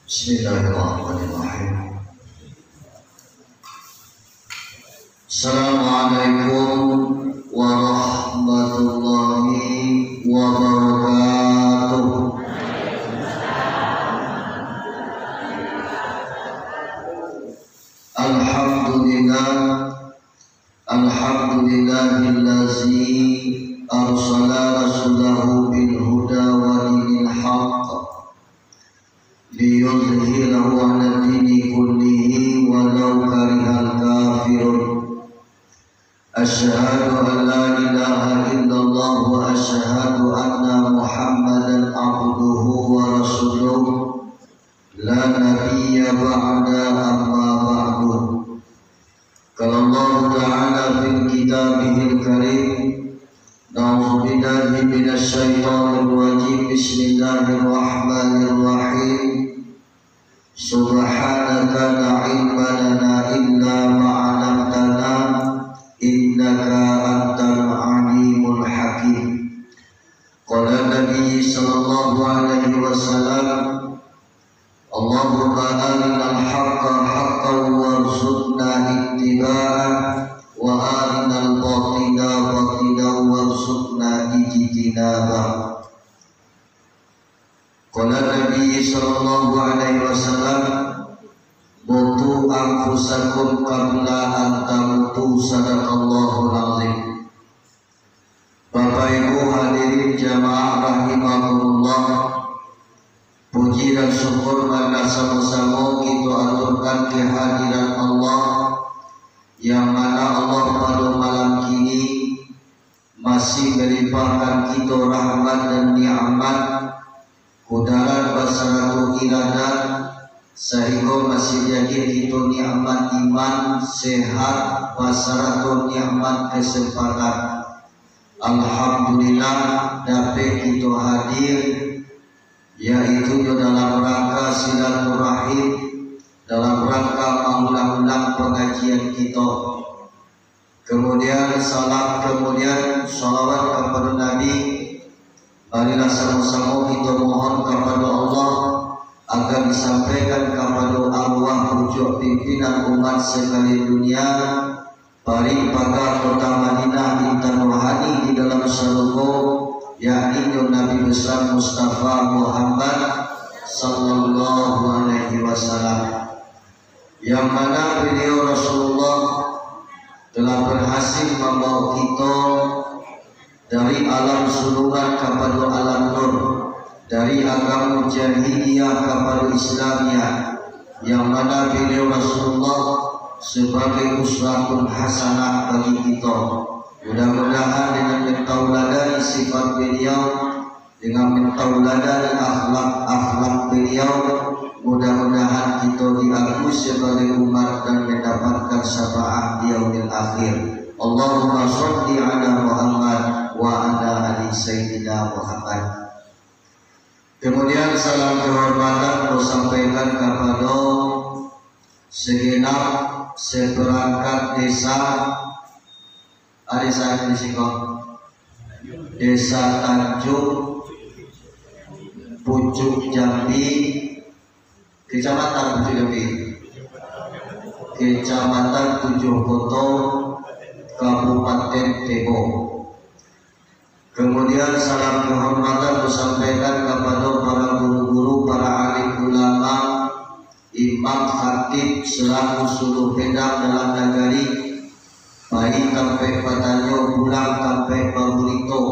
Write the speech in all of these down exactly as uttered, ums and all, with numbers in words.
Bismillahirrahmanirrahim. Assalamualaikum warahmatullahi wabarakatuh. Alhamdulillah. Alhamdulillahillazi arsala rasulahu bil huda wa dinil haq, liyuzhirahu ala dini kullihi walau karihal kafirun. Asyhadu an la ilaha illallah wa asyhadu anna Muhammadan abduhu wa rasuluh. La nabiyya ba'da, amma ba'du. Qala Allahu ta'ala fi kitabihil karim, a'udzu billahi minasy syaithanir rajim. Bismillahirrahmanirrahim. Subhanaka la ilma lana illa ma 'allamtana, innaka antal alimul hakim. Qala Nabi sallallahu alaihi wasallam, Allahumma arinal haqqa haqqan warzuqna ittiba'ah, wa arinal batila batilan warzuqna ijtinabah. Qala Nabi sallallahu alaihi wasallam, "Mutu anfusakum qabla an tamutu." Sadaqallahul azim. Bapak Ibu hadirin jamaah rahimakumullah, puji dan syukur marilah samo-samo kito aturkan kehadiran Allah, yang mana Allah pado malam kini masih melimpahkan kito rahmat dan nikmat, kudarat basarato iradat, sahinggo masih diagiah kito nikmat iman, sehat, basarato nikmat kesempatan. Alhamdulillah, dapek kito hadir, yaitu nyo dalam rangka silaturahim, dalam rangka maulang-ulang pangajian kito. Kemudian salam, kemudian salawat kapado Nabi. Marilah samo-samo kito mohon kapado Allah agar disampaikan kapado arwah pucuak pimpinan umat sakalian dunia, parik paga kota Madinah, intan rohani di dalam sarugo, yakninyo Nabi Besar Mustafa Muhammad sallallahu alaihi wasallam. Yang mana beliau Rasulullah telah berhasil mambawa kito dari alam zulmat kapado alam nur, dari agamo jahiliyah kapado Islamiah, yang mana beliau Rasulullah sebagai uswatun hasanah bagi kito. Mudah-mudahan dengan mentauladani sifat beliau, dengan mentauladani akhlak-akhlak beliau, mudah-mudahan kito diakui sebagai umat dan mendapatkan syafaat di yaumil akhir. Allahumma shalli ala Muhammad wa ala ali Sayyidina Muhammad. Kemudian salam kehormatan kami sampaikan kapado segenap seperangkat desa, ado sajo di siko, Desa Tanjung Pucuk Jambi, Kecamatan Pucuk Jambi, Kecamatan Tujuh Koto, Kabupaten Tebo. Kemudian salam kehormatan kami sampaikan kapado para guru-guru, para alim ulama, imam khatib selaku suluh pedang dalam nagari, pai tampek batanyo, pulang tampek baburito.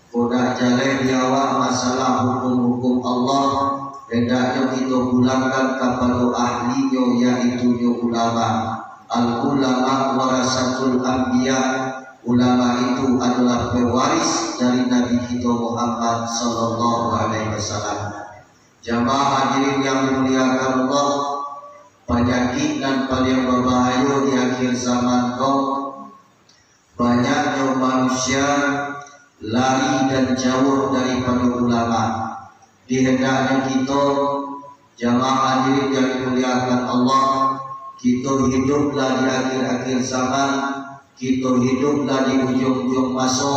Kok ndak jaleh di awak masalah hukum-hukum Allah, hendaknyo kito pulangkan kapado ahlinyo, yaitunyo ulama. Al ulama warasatul anbiya, ulama itu adalah pewaris dari Nabi kito Muhammad sallallahu alaihi wasallam. Jamaah hadirin yang dimuliakan Allah, panyakik nan paliang babahayo di akhir zaman ko, banyaknyo manusia lari dan jauah daripado ulama. Di hendaknyo kito, jamaah hadirin yang dimuliakan Allah, kito hiduplah di akhir-akhir zaman, kito hiduplah di ujuang-ujuang maso,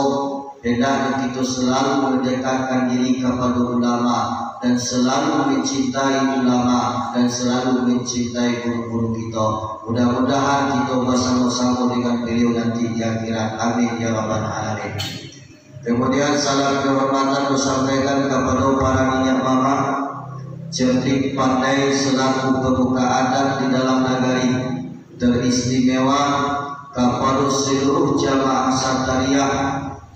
hendaknyo kito selalu mandekatkan diri kapado ulama. dan selalu mencintai ulama dan selalu mencintai guru-guru kita. Mudah-mudahan kita bersama-sama dengan beliau nanti di akhirat. Amin ya rabbal alamin. Kemudian salam kehormatan disampaikan kepada para niniak mamak, cerdik pandai selaku pembuka adat di dalam nagari, teristimewa kepada seluruh jamaah Satariah,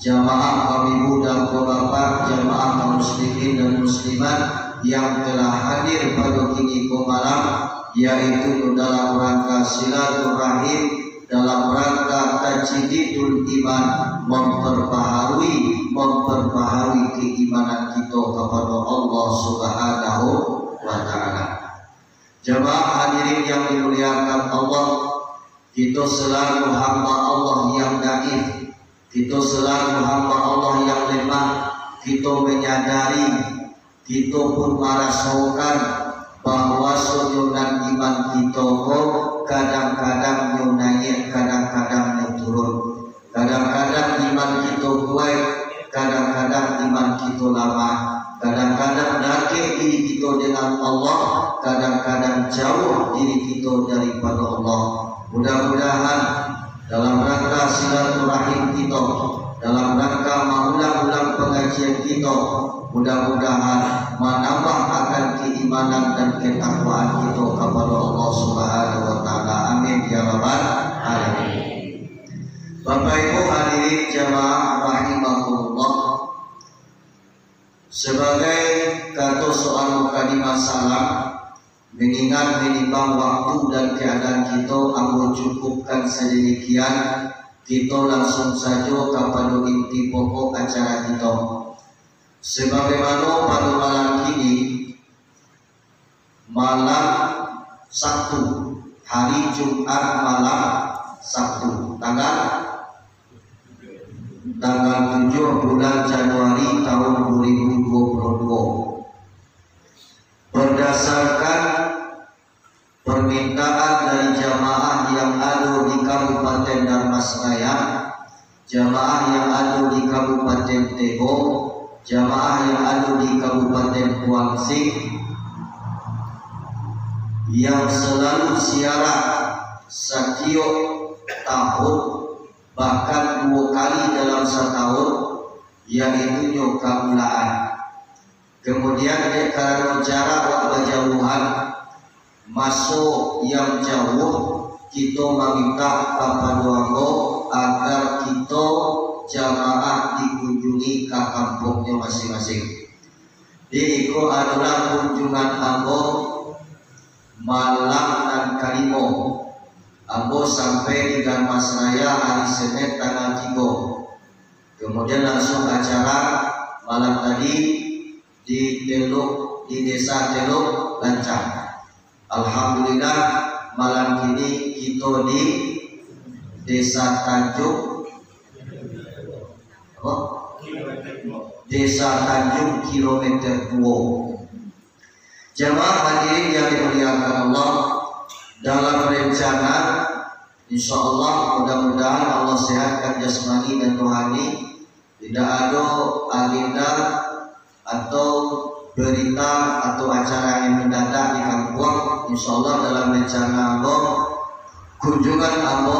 jamaah kaum ibu dan kaum bapak, jamaah kaum muslimin dan muslimat yang telah hadir pada kini ko malam, yaitu dalam rangka silaturahim, dalam rangka tajdidul iman, memperbaharui, memperbaharui keimanan kita kepada Allah Subhanahu wa Ta'ala. Jamaah hadirin yang dimuliakan Allah, kita selaku hamba Allah yang daif, kita selaku hamba Allah yang lemah, kita menyadari, kita pun marasokan bahwasonyo nan iman kita ko kadang-kadang nyo naiak, kadang-kadang nyo turun. Kadang-kadang iman kito kuaik, kadang-kadang iman kito lamah. Kadang-kadang dakek diri kito dengan Allah, kadang-kadang jauah diri kito daripado Allah. Mudah-mudahan dalam rangka silaturahim kito, dalam rangka maulang-ulang pangajian kito, mudah-mudahan manambah akan keimanan dan ketakwaan kito kapado Allah Subhanahu wa Ta'ala. Amin ya rabbal alamin. Bapak Ibu hadirin jamaah rahimakumullah, sebagai kato soal mukadimah salam, mengingat menimbang waktu dan keadaan kito, ambo cukupkan sademikian, kito langsung sajo kapado inti pokok acara kito. Sebagaimano pado malam kini, malam Sabtu, hari Jumat malam Sabtu, tanggal, tanggal tujuh bulan Januari tahun dua ribu dua puluh dua. Berdasarkan permintaan dari jamaah yang ado di Kabupaten Dharmasraya, jamaah yang ado di Kabupaten Tebo, jamaah yang ado di Kabupaten Kuansing, yang selalu ziarah satiok tahun, bahkan duo kali dalam satahun, yaitunyo ka Ulakan. Kemudian, dek karano jarak wak bajauhan, maso yang jauah, kito mamintak kapado ambo agar kito jamaah dikunjungi ka kampuangnyo masing-masing. Jadi, iko adolah kunjungan ambo malam nan kalimo. Ambo sampai di Dharmasraya hari Senin tanggal tigo. Kemudian langsung acara malam tadi di Teluk, di Desa Teluk Lancang. Alhamdulillah, malam kini kito di Desa Tanjung, apa? Desa Tanjung Kilometer Dua. Jamaah hadirin yang dimuliakan Allah, dalam rencana, insya Allah, mudah-mudahan Allah sehatkan jasmani dan rohani, tidak ada agenda atau berita atau acara yang mendadak di kampuang, insya Allah dalam rencana ambo, kunjungan ambo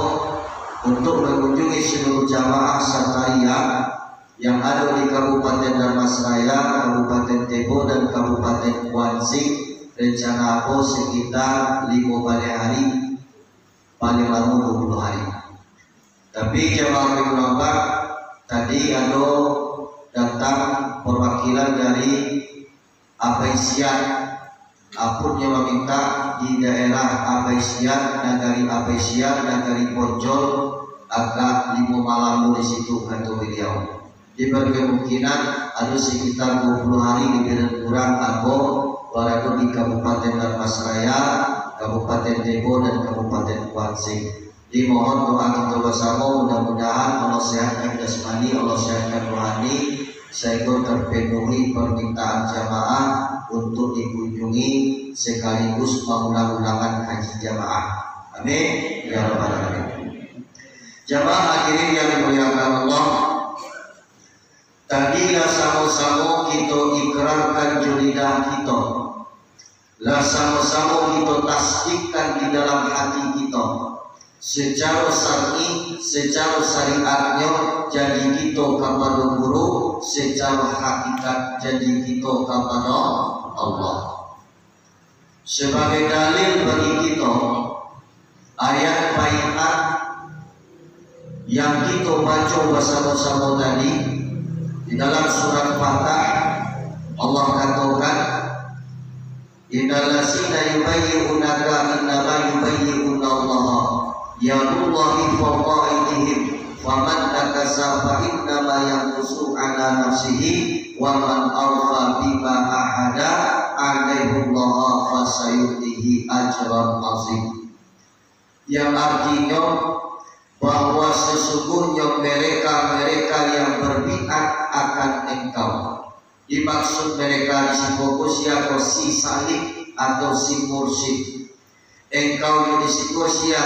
untuk mengunjungi seluruh jamaah Satariah yang ada di Kabupaten Dharmasraya, Kabupaten Tebo, dan Kabupaten Kuansing, rencana ambo sekitar limo baleh hari, paling lamo dua puluh hari. Tapi jamaah Baitul Akhbar, tadi ado datang perwakilan dari Abai Siat, apunyo mamintak di daerah Abai Siat, nagari Abai Siat, nagari Poncol, agak limo malam dulu di situ, kato baliau. Jadi, berkemungkinan ado sekitar dua puluh hari lebih dan kurang ambo barado di Kabupaten Dharmasraya, Kabupaten Tebo, dan Kabupaten Kuansing. Jadi, mohon doa kita bersama, mudah-mudahan Allah sehatkan jasmani, Allah sehatkan rohani, sehingga terpenuhi permintaan jamaah untuk dikunjungi sekaligus mengulang-ulangan haji jamaah. Amin ya rabbal alamin. Jamaah hadirin yang dimuliakan Allah, Jadi, lah samo-samo kito ikrarkan jo lidah kito, lah samo-samo kito tasdikkan di dalam hati kito, secaro syar'i, secaro syariatnyo, janji kito kapado guru, secaro hakikat janji kito kapado Allah. Sabagai dalil bagi kito, ayat baiat yang kito baco basamo-samo tadi, di dalam surat Fatah, Allah katokan, "Innal ladzina yubayyi'unaka innama yubayyi'unallaha, yadullahi fawqa aydihim, faman nakasa fa innama yankusu ala nafsihi, wa man awfa bima ahada alaihullaha fasayu'tihi ajran azim." Yang artinyo, bahwa sesungguhnyo mereka-mereka yang berbiat akan engkau. Dimaksud mereka di siko ko sia ko, si salib atau si mursyid. Engkau di siko sia,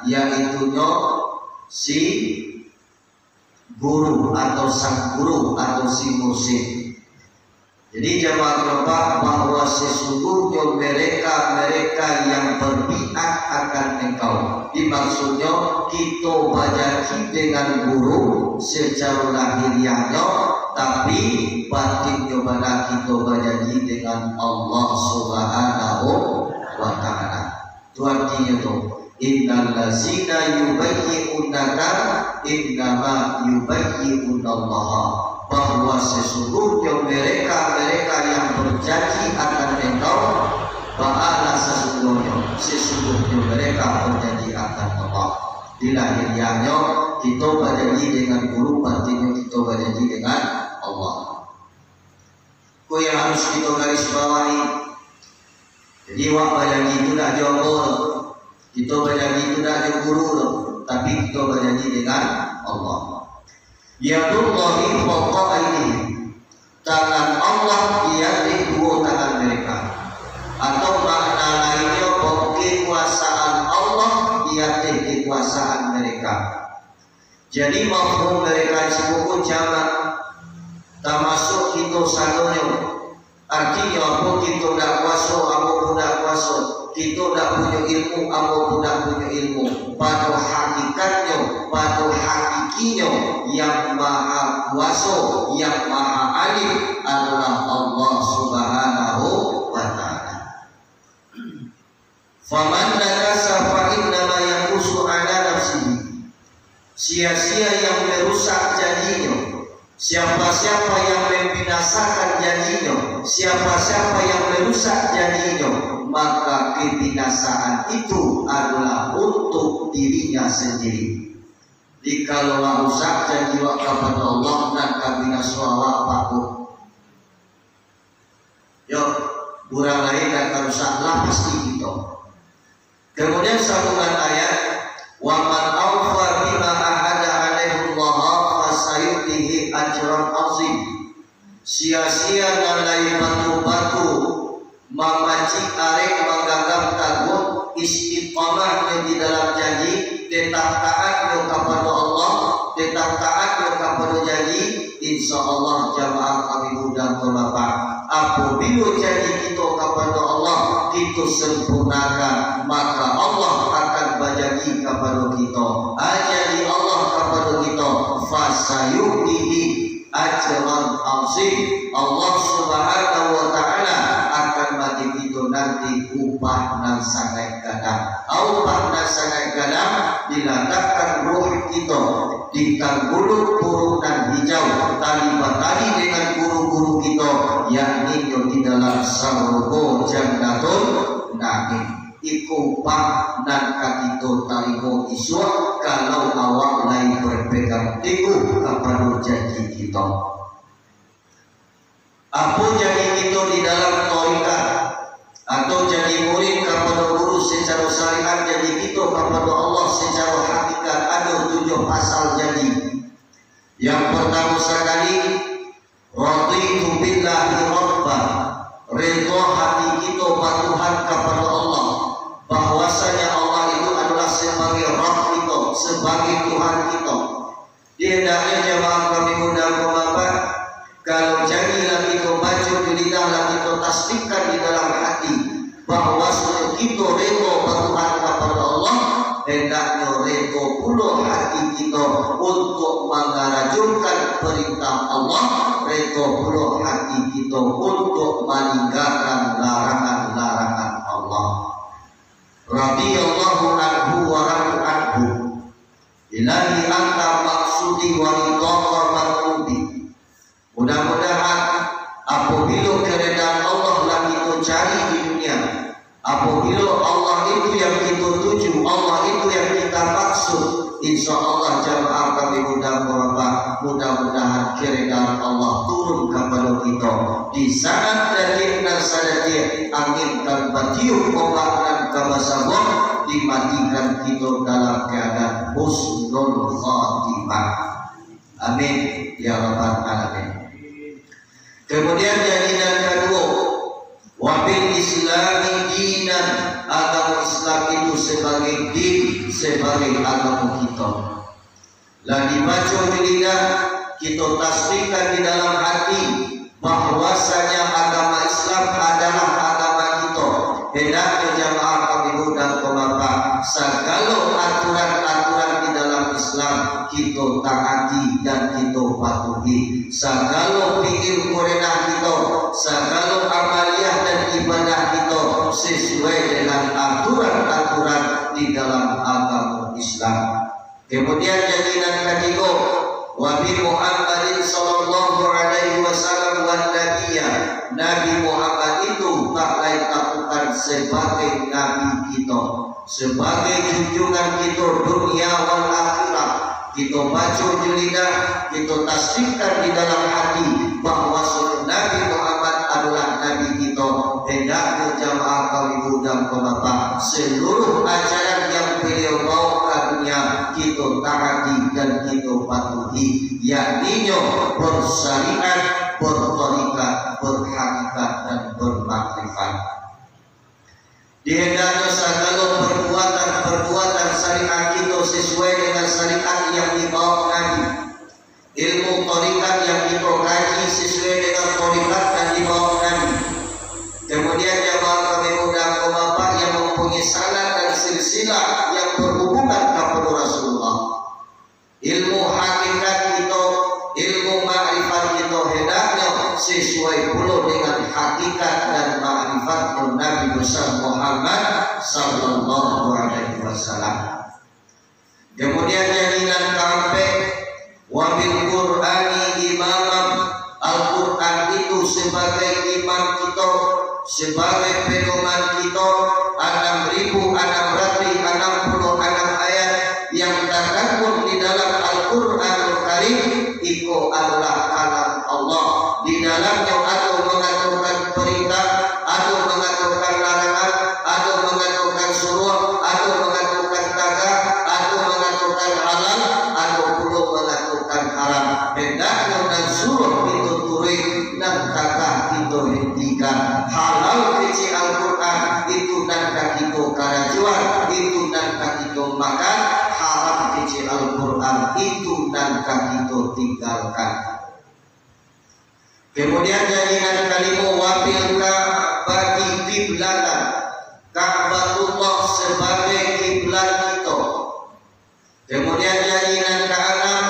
yaitunyo si guru atau sang guru atau si mursyid. Jadi, jamaah kelopak, bahwa sesungguhnyo mereka-mereka yang berbiat akan engkau, dimaksudnyo kito bajanji dengan guru secara lahiriahnyo, tapi batinnyo bana kito bajanji dengan Allah Subhanahu wa Ta'ala. Tu artinyo tu, "Innal ladzina yubayyi'unaka innama yubayyi'unallaha," bahwa sesungguhnyo mereka-mereka yang berjanji akan engkau, baalah sesungguhnyo, sesungguhnyo mereka berjanji akan Allah. Di lahiriahnyo kito bajanji dengan guru, batinnyo kito bajanji dengan Allah. Ko yang harus kito garis bawahi. Jadi, wak bajanji tu dak jo ambo doh. Kito bajanji tu dak jo guru doh. Tapi kito bajanji dengan Allah. Yadullahi fawqa aydihim. Tangan Allah di ateh duo tangan mereka. Atau makna lainnyo, bahwa kekuasaan Allah di ateh kekuasaan mereka. Jadi, mafhum mereka siko ko jamak, tamasuak kito sadonyo. Artinyo apo? Kito dak kuaso, ambo pun dak kuaso. Kito dak punyo ilmu, ambo pun dak punyo ilmu. Pado hakikatnyo, pado hakikinyo, yang maha kuaso, yang maha alim adolah Allah Subhanahu wa Ta'ala. Faman nakasa fa innama yankusu ala nafsihi. Sia-sia yang merusak janjinyo, siapa-siapa yang membinasakan janjinyo, siapa-siapa yang merusak janjinyo, maka kebinasaan itu adalah untuk dirinya sendiri. Jikalau lah rusak janji wak kapado Allah, nan ka binaso awak, Pak, Bu. Yo, urang lain nan ka rusak lah pasti kito. Kemudian sambungan ayat, "Wa man awfa bima ahada alaihullaha fasayu'tihi ajran azim." Sia-sia nan lai batul-batul mamacik arek, mangganggam taguah, istiqamahnyo di dalam janji, tetap taatnyo kapado Allah, tetap taatnyo kapado janji, insya Allah, jamaah kami muda kelapak, apabila janji kito kapado Allah kito sempurnakan, maka Allah akan bajanji kapado kito. Ah, janji Allah kapado kito, fasayu'tihi ajran azim. Allah Subhanahu wa Ta'ala akan mambari kito nanti upah nan sangaik gadang. Upah nan sangaik gadang dilatakkan ruh kito di tangguluk puruk nan hijau, tali batali dengan guru-guru kito, yakni di dalam sarugo Jannatul Naim. Iko upah nan ka kito tarimo isuak, kalau awak lai berpegang teguh kapado janji kito. Apo janji kito di dalam tarekat, atau janji murid kapado guru secara syariat, janji kito kapado Allah secara hakikat, ado tujuah pasal janji. Yang pertama sakali, raditu billahi rabba, ridho hati kito ba Tuhan kapado Allah, bahwasanya Allah itu adalah sebagai Rabb kito, sebagai Tuhan kito. Di hendaknyo jamaah kami muda kelapak, bahwasanyo kito redo batuhan kapado Allah, hendaknyo redo pulo hati kito untuak mangarajokan parintah Allah, redo pulo hati kito untuak maninggakan larangan-larangan Allah. Radhiyallahu anhu wa radu anhu. Ilahi anta maksudi wa ridhaka matlubi. Mudah-mudahan apabilo keredaan Allah lah kito cari di dunia, apabilo Allah itu yang kito tuju, Allah itu yang kita maksud, insya Allah jamaah kami mudah-mudahan, mudah-mudahan keredaan Allah turun kapado kito. Di saat dakik nan sadakik angin kan batiup, ombak nan ka basabuang, dimatikan kito dalam keadaan husnul khatimah. Amin ya rabbal alamin. Kemudian janji nan kaduo, wabil Islami dinan, agamo Islam itu sebagai din, sebagai agamo kito. Lah dibaco di lidah, kito tasdikkan di dalam hati, bahwasanya agama Islam adalah agama kito. Hendaknyo jamaah kami mudah ko Bapak, sagalo aturan-aturan di dalam Islam kito taati dan kito patuhi. Sagalo pikir kurenah kito, sagalo amaliah dan ibadah kito sesuai dengan aturan-aturan di dalam agama Islam. Kemudian janji nan katigo, wa bi Muhammadin sallallahu alaihi wasallam wan nabiyya. Nabi Muhammad itu tak lain tak bukan sebagai nabi kito, sebagai junjungan kito dunia wal akhirah. Kito baco di lidah, kito tasdikkan di dalam hati bahwa Nabi Muhammad adalah nabi kito. Hendaknyo jamaah kami mudah ko Bapak, seluruh ajaran yang beliau bawa ka dunia, kito taati dan kito patuhi, yakninyo bersyariat, bertarikat, berhakikat, dan bermakrifat. Dihendaknyo sagalo perbuatan-perbuatan syariat kito sesuai dengan syariat yang dibawa Nabi. Ilmu tarikat yang kito kaji sesuai dengan tarikat yang dibawa Nabi. Kemudian jamaah kami mudah ko Bapak yang mempunyai sanad dan silsilah yang berhubungan kepada Rasulullah. Ilmu hakikat kito, ilmu makrifat kito hendaknyo sesuai pulo dengan hakikat dan makrifat Nabi besar Muhammad sallallahu alaihi wasallam. Kemudian janji nan kaampek, wabil Qur'ani imamam, Al-Quran itu sebagai imam kito, sebagai pedoman kito, anam ribu anam ratuih anam puluh anam ayat yang takandung di dalam Al-Quranul Karim, iko adalah kalam Allah. Di dalamnyo ado mangatokan parintah, ado mangatokan larangan, ado mangatokan suruah, ado mangatokan tagak, ado mangatokan halal, ado pulo mangatokan haram. Hendaknyo nan suruah kito turuik, nan tagak kito hentikan. Halal kecek Al-Quran, itu nan ka kito karajoan, itu nan ka kito makan. Haram kecek Al-Quran, itu nan ka kito tinggalkan. Kemudian janji nan kalimo, wabil Ka'bati kiblatan, Ka'batullah sebagai kiblat kito. Kemudian janji nan kaanam,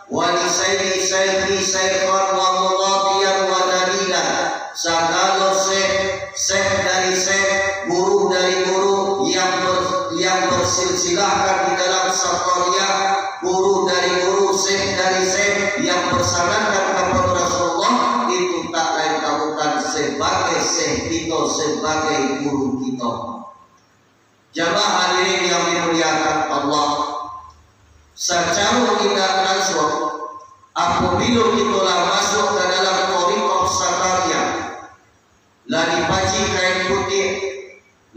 wali sayyidi sayyidi sayyidon wa muradiyan wa dalilan, sagalo syekh, syekh dari syekh, guru dari guru yang ber-, yang bersilsilahkan di dalam safariah, guru dari guru, syekh dari syekh yang bersanadkan kepada Rasulullah, itu tak lain tak bukan sebagai syekh kito, sebagai guru kito. Jamaah hadirin yang dimuliakan Allah, sacaro indak lansuang, apabilo kito lah masuak ka dalam thariqah Sakariyah, lah dipacik kain putiah,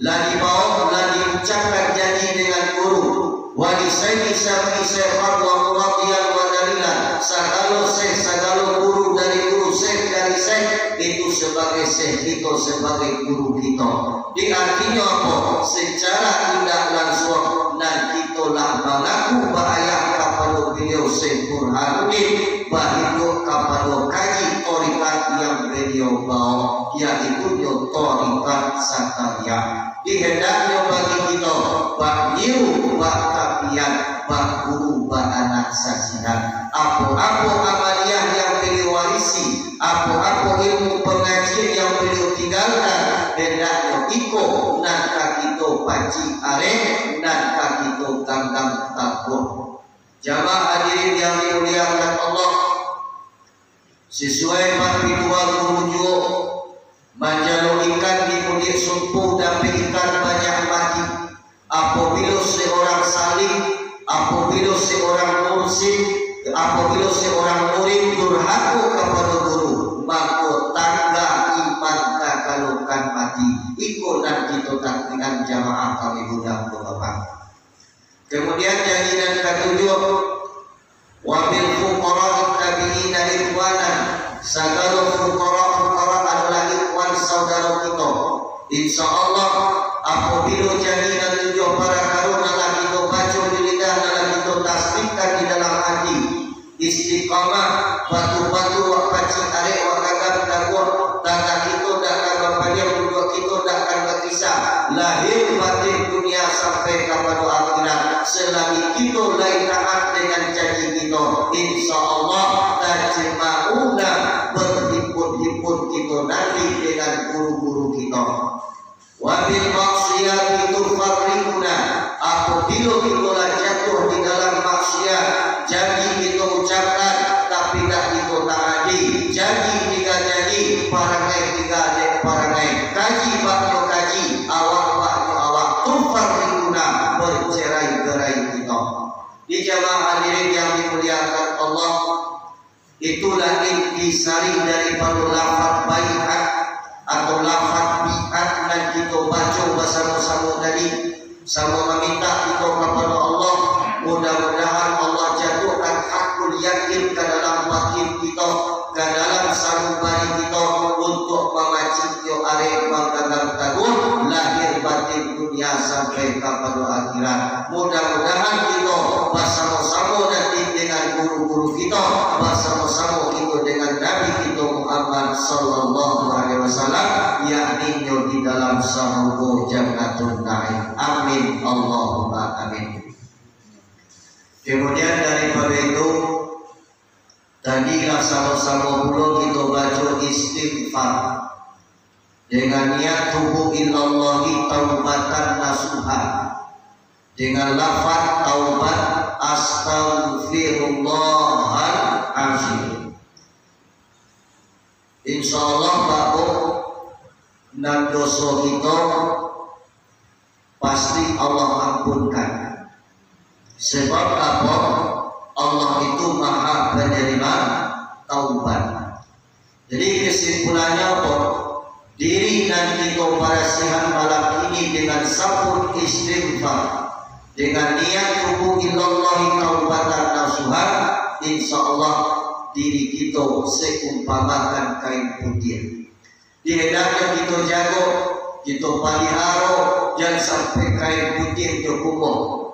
lah dibaok, lah diucapkan janji dengan guru, wali sayyidi sayyidi syekhan wa muradiyan wa dalilan, sagalo syekh, sagalo guru dari guru, syekh dari syekh, itu sebagai syekh kito, sebagai guru kito. Di artinyo apo? Secara indak lansuang, nan kito lah mangaku baayah kapado Baliau Syekh Burhanuddin, bahiduik kapado kaji thariqat yang Baliau baok, yaitunyo thariqat Sakariyah. saksikan. Apo-apo amaliah yang beliau warisi, apo-apo ilmu pangajian yang beliau tinggalkan, hendaknyo iko nan ka kito pacik arek, nan ka kito ganggam taguah. Jamaah hadirin yang dimuliakan Allah, sasuai pituah guru juo, manjalo ikan di mudiak sumpu, dapek ikan banyak mati. Apabilo seorang salik, apabilo seorang mursyid, apabilo seorang murid durhako kapado guru, mako tanda iman takalokan mati. Iko nan kito taktikan jamaah kami mudah bapak. Kemudian janji nan katujuh, "Wa bil fuqara tabi'ina ikhwanan," sagalo fuqara-fuqara adalah ikhwan saudaro kito. Insya Allah, apabilo janji nan tujuh parakaro nan lah kito baco di lidah, nan lah kito tasbihkan di dalam ati, istiqamah, batua-batua, wak pacik arek, wak ganggam taguah, tangan kito dak ka bapaliang, duduak kito dak ka bapisah, lahir batin dunia sampai kapado akhirat. Selagi kito lai taat dengan janji kito, insya Allah, tajma'una, berhimpun-himpun kito nanti dengan guru-guru kito. "Wa bil maksiyati tufarriquna," apabilo kito lah jatuah di dalam maksiat, janji kito ucapkan, tapi dak kito taati, janji tingga janji, parangai tingga dek parangai, kaji baknyo kaji, awak baknyo awak, tufarriquna, bercerai-berai kito. Di jamaah hadirin yang dimuliakan Allah, itulah intisari daripado lafaz baiat atau lafaz biat nan kito baco basamo-samo tadi, samo mamintak kito kapado Allah, mudah-mudahan Allah jatuahkan hakul yakin ka dalam batin kito, ka dalam sanubari kito, untuak mamacik yo arek mangganggam taguah, lahir batin dunia sampai kapado akhirat. Mudah-mudahan kito basamo-samo nanti dengan guru-guru kito, basamo-samo kito dengan Nabi kito Muhammad sallallahu alaihi wasallam, yakninyo di dalam sarugo Jannatun Naim. Amin, Allahumma amin. Kemudian daripada itu, tadi lah samo-samo pulo kito baco istighfar. Dengan niat tubu ilallahi taubatan nasuha. Dengan lafaz taubat, "Astaghfirullahal azim." Insya Allah, Bapak, nan doso kito pasti Allah ampunkan. Sebab apo? Allah itu Maha Penerima Taubat. Jadi, kesimpulannyo apo? Diri nan kito barasihan malam ini dengan sabun istighfar, dengan niat tubu ilallahi taubatan nasuha, insya Allah diri kito seumpamakan kain putiah. Di hendaknyo kito jago, kito paliharo, jan sampai kain putiah tu kumuah.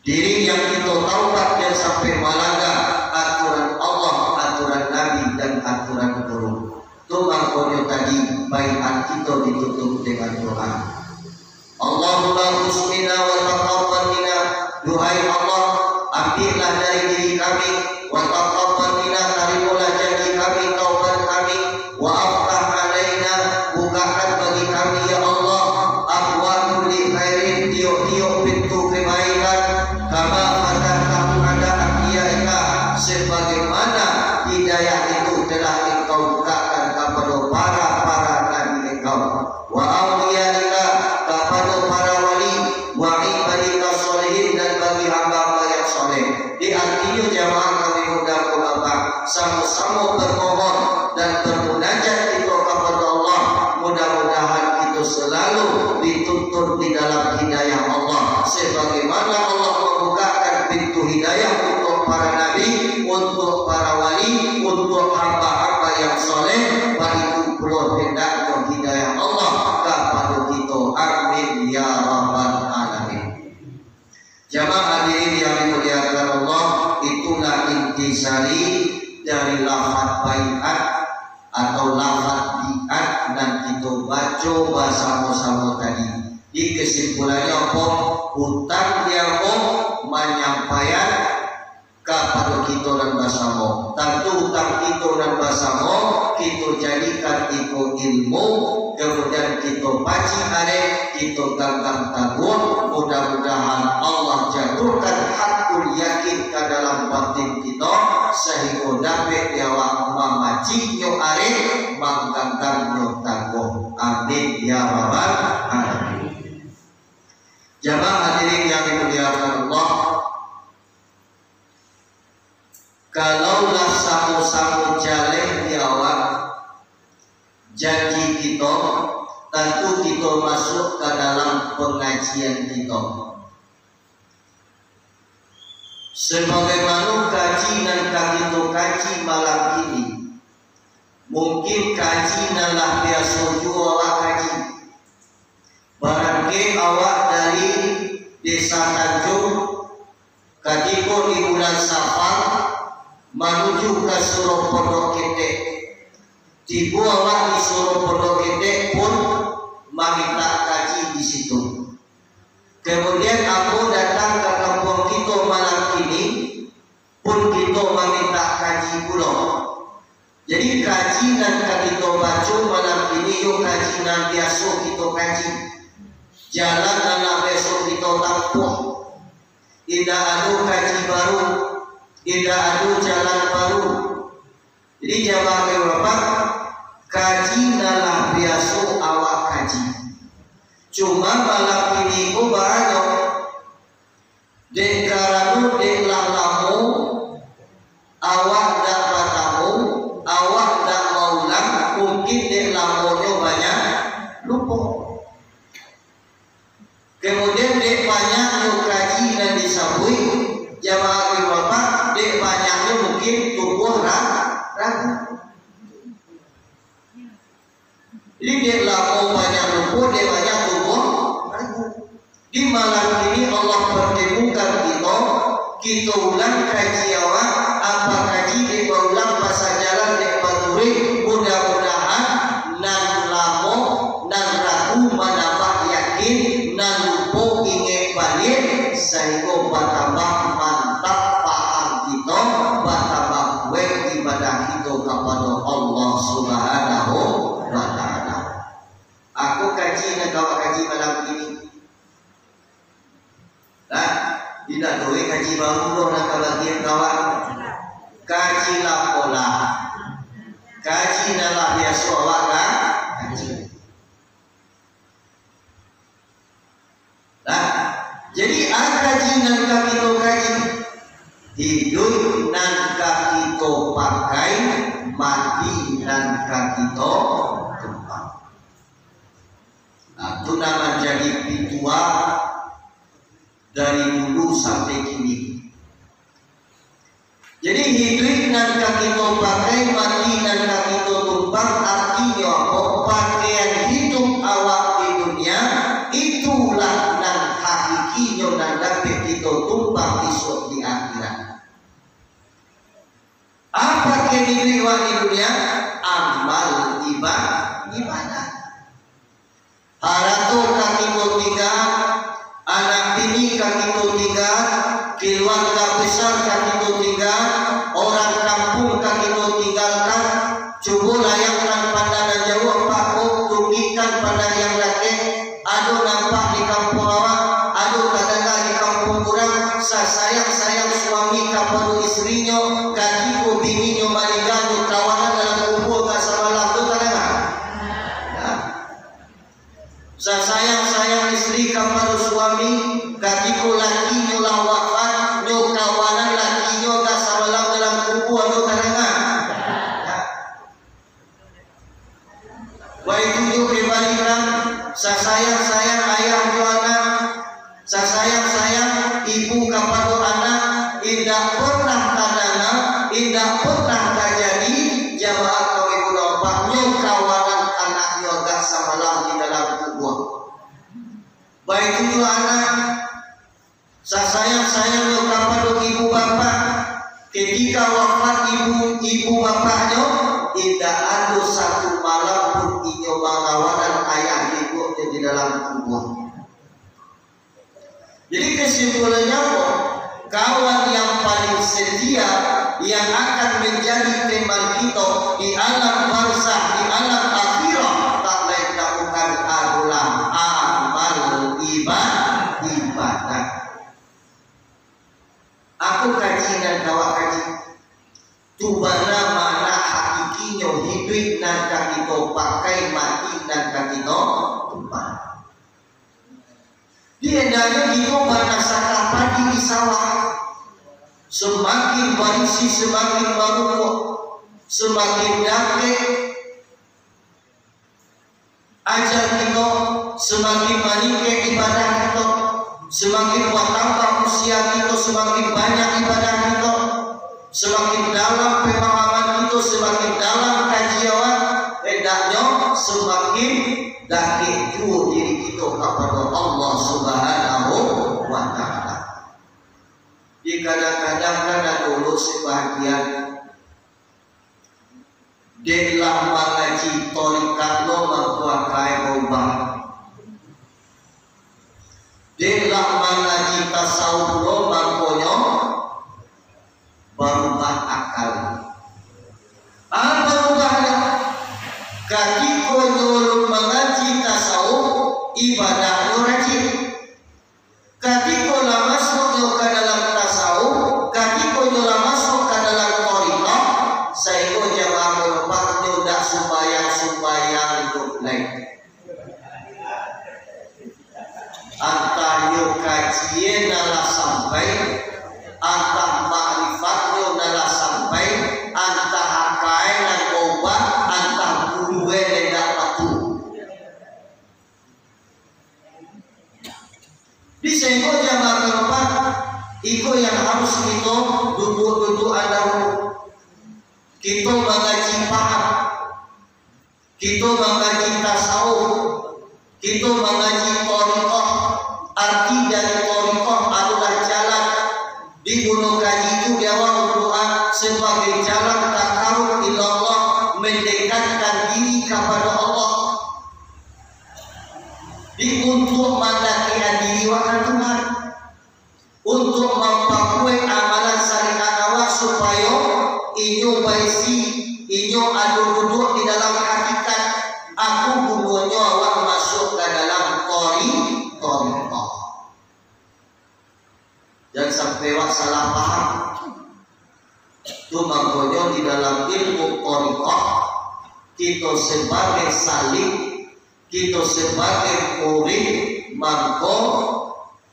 Diri yang kito taubat jan sampai malangga aturan Allah, aturan Nabi, dan aturan guru. Tu mangkonyo tadi baiat kito ditutup dengan doa. Allahumma khudh minna wa taqabbal minna, duhai Allah, ambiaklah dari diri kami, wa taqabbal minna, tarimolah janji kami, taubat kami, wa aftah alaina, bukakan bagi kami, ya Allah, abwaba kulli khairin, tiok-tiok pintu kebaikan, kama fatahtahu ala anbiyaika, sebagaimana hidayah itu telah Engkau bukakan kepada para-para nabi Engkau. Wa auliyaika, kapado para wali, wa ibadika sholihin, dan bagi hamba-hamba yang sholeh. Di artinyo jamaah kami mudah bapak, samo-samo bermohon dan bermunajat kito kapado Allah, mudah-mudahan kito selalu dituntun di dalam hidayah Allah, sebagaimana Allah membukakan pintu hidayah untuk para nabi, untuk para wali, untuk hamba-hamba yang sholeh, baitu pulo hendaknyo hidayah Allah kapado kito. Amin ya rabbal alamin. Jamaah hadirin yang dimuliakan Allah, itulah intisari dari lafaz baiat atau lafaz biat nan kito baco basamo-samo tadi. Di kesimpulannyo apo? Utang diambo manyampaian kapado kito nan basamo. Tantu utang kito nan basamo, kito jadikan iko ilmu, kemudian kito pacik arek, kito ganggang taguah. Mudah-mudahan Allah jatuhkan hakul yakin ka dalam batin kito, sahinggo dapek di awak mamaciknyo arek, mangganggangnyo taguah. Amin ya rabbal alamin. Jamaah hadirin yang dimuliakan Allah, kalau lah samo-samo jaleh di awak janji kito, tantu kito masuak ka dalam pangajian kito. Sabagaimano kaji nan ka kito kaji malam kini, mungkin kaji nan lah biaso juo awak kaji. Barangkek awak dari Desa Tanjuang, katiko di bulan Safar, manuju ka Surau Pondok Ketek. Tibo awak di Surau Pondok Ketek pun mamintak kaji di situ. Kemudian, ambo datang ka kampuang kito malam kini, pun kito mamintak kaji pulo. Jadi, kaji nan ka kito baco malam kini, yo kaji nan biaso kito kaji. Jalan nan lah biaso kito tampuah. Indak ado kaji baru, indak ado jalan baru. Jadi, jamaah kami Bapak, kaji nan lah biaso awak kaji. Cuma malam kini ko baranyo, dek karano dek lah lamo awak ndak batamu, awak ndak maulang, mungkin dek lamonyo banyak lupo. Kemudian, dek banyaknyo kaji nan disabuik, jamaah kami Bapak, dek banyaknyo mungkin tumbuah ra-, ragu. Jadi, dek lamo banyak lupo, dek banyak tumbuah ragu. Di malam ini Allah pertemukan kito, kito ulang kaji awak, apa kaji dek baulang, pasajalan dek baturuik, mudah-mudahan nan lamo, nan ragu manambah yakin, nan lupo ingek baliak, sahinggo batambah mantap paham kito, batambah kuaik ibadah kito kapado Allah Subhanahu wa Ta'ala. Ako kaji nan ka awak kaji malam ini. Nah, indak doh, eh, kaji baru doh nan ka bagian ka awak. Kaji lapolah. Kaji nan lah biaso awak ka kaji. Nah, jadi, a kaji nan ka kito kaji, hiduik nan ka kito pakai, mati nan ka kito tumpang. Nah, tu nan manjadi pituah dari dulu sampai kini. Jadi, hiduik nan ka kito pakai, mati nan ka kito tumpang, artinyo apo? Pakaian hiduik awak di dunia, itulah nan hakikinyo nan dapek kito tumpang isuak di akhirat. Apo pakaian hiduik awak di dunia? Amal iba-, ibadah. Harato ka kito tingga, anak bini ka kito tingga, kaluarga besar ka kito tingga, urang kampuang ka kito tinggalkan. Cubo layangkan pandang nan jauah, Pak, ko, tunggikan pandang yang dakek. Ado nampak di kampuang awak, ado tadanga di kampuang urang, sasayang-sayang suami kapado istrinyo, katiko bininyo maningga, nyo kawanan dalam kubua ka samalam, tu tadanga. Nah. Sasayang-sayang istri kapado suami, katiko lakinyo lah wafat, nyo kawanan lakinyo ka samalam dalam kubua, nyo tadanga. Baitu juo kebalikan, sasayang-sayang ayah jo anak, sasayang-sayang ibu kapado anak, indak pernah tadanga, indak pernah tajadi, jamaah kami mudah, Pak, nyo kawanan anaknyo agak samalam di dalam kubua. Baitu juo anak, sasayang-sayangnyo kapado ibu bapak, ketika wafat ibu, ibu bapaknyo, indak ado satu malam pun inyo mangawanan ayah ibuaknyo di dalam kubua. Jadi, kesimpulannyo apo? Kawan yang paling setia yang akan menjadi teman kito di alam barzah, di alam akhirah, tak lain tak bukan adolah amal iba-, ibadah. Apo kaji nan ka awak kaji? Tu bana makna hakikinyo hiduik nan ka kito pakai, mati nan ka kito tumpah. Di hendaknyo kito banasakah padi di sawah. Samakin barisi, samakin barumbuak, samakin dakek aja kito, samakin maningkek ibadah kito, samakin batambah usia kito, samakin banyak ibadah kito, samakin dalam pemahaman kito, samakin dalam kaji awak, hendaknyo samakin dakek juo diri kito kapado Allah Subhanahu wa Ta'ala. Di kadang-kadang kan ado lo sabagian, dek lah mangaji tarikat lo mangko akai baubah. Dek lah mangaji tasawuf lo mangkonyo barubah akal. Ah, barubahnyo. Katiko nyo ulun mangaji tasawuf, ibadahnyo rajin. Katiko lah masuaknyo ka dalam tasawuf, katiko nyo lah masuak ka dalam thariqah, sainggo jamaah karopat nyo ndak sumbayang-sumbayang doh lai. Antah nyo kajinyo nan lah sampai, antah makrifatnyo nan lah sampai, antah akai nan baubah, antah gurunyo nan indak patuah. Di siko jamaah karopat, iko yang harus kito duduak-duduak dahulu. Kito mangaji paham, kito mangaji tasawuf, kito mangaji thariqah. Arti dari thariqah adolah jalan. Di buno kaji tu di awal doa sabagai jalan taqarrub ilallah, mandekatkan diri kapado Allah. Di untuak mandakekan diri awak ka Tuhan, untuak mampakuek amalan syariat awak supayo inyo baisi, inyo ado duduak di dalam hakikat. Apo gunonyo awak masuak ka dalam thari-, thariqah? Jan sampai awak salah paham. Tu mangkonyo di dalam ilmu thariqah, kito sabagai salik, kito sabagai murid, mangko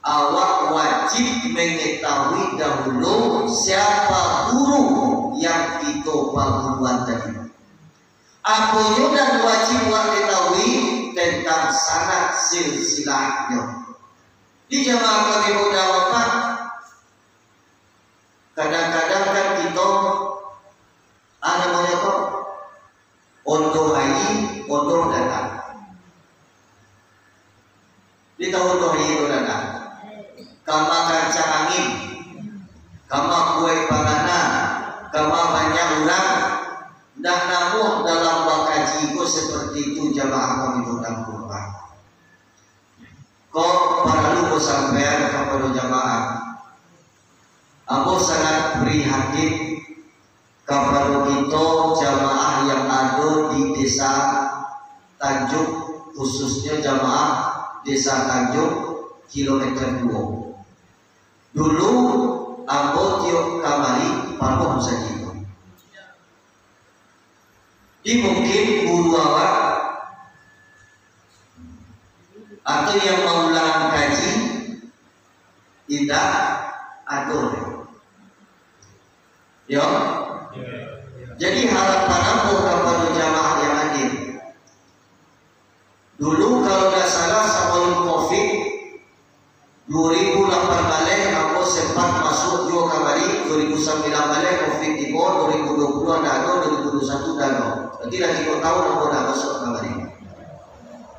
awak wajib mangatahui dahulu siapa guru yang kito paguruan tadi. Aponyo nan wajib awak katahui tantang sanad silsilahnyo. Di jamaah kami muda Bapak, kadang-kadang kan kito, ah, namonyo ko, ondo aia, ondo danau. Di tahu ondo aia, ondo danau. Kama kancang angin, kama kuaik pangana, kama banyak urang, ndak namuah dalam bakaji ko seperti itu, jamaah kami muda Bapak. Kok paralu ko sampaian kapado jamaah. Ambo sangat prihatin kapado kito jamaah yang ado di Desa Tanjung, khususnyo jamaah Desa Tanjung kilometer duo. Dulu ambo tiok kamari panuah sajo. Di mungkin guru awak atau yang maulang kaji indak ado. Yo. Jadi harapan ambo kapado jamaah yang hadir, dulu kalau ndak salah sabalum covid, duo ribu lapan baleh ambo sempat masuak juo kamari, duo ribu sambilan baleh covid tibo, duo ribu duo puluah ndak ado, duo ribu duo satu ndak ado. Berarti lah tigo tahun ambo ndak masuak kamari.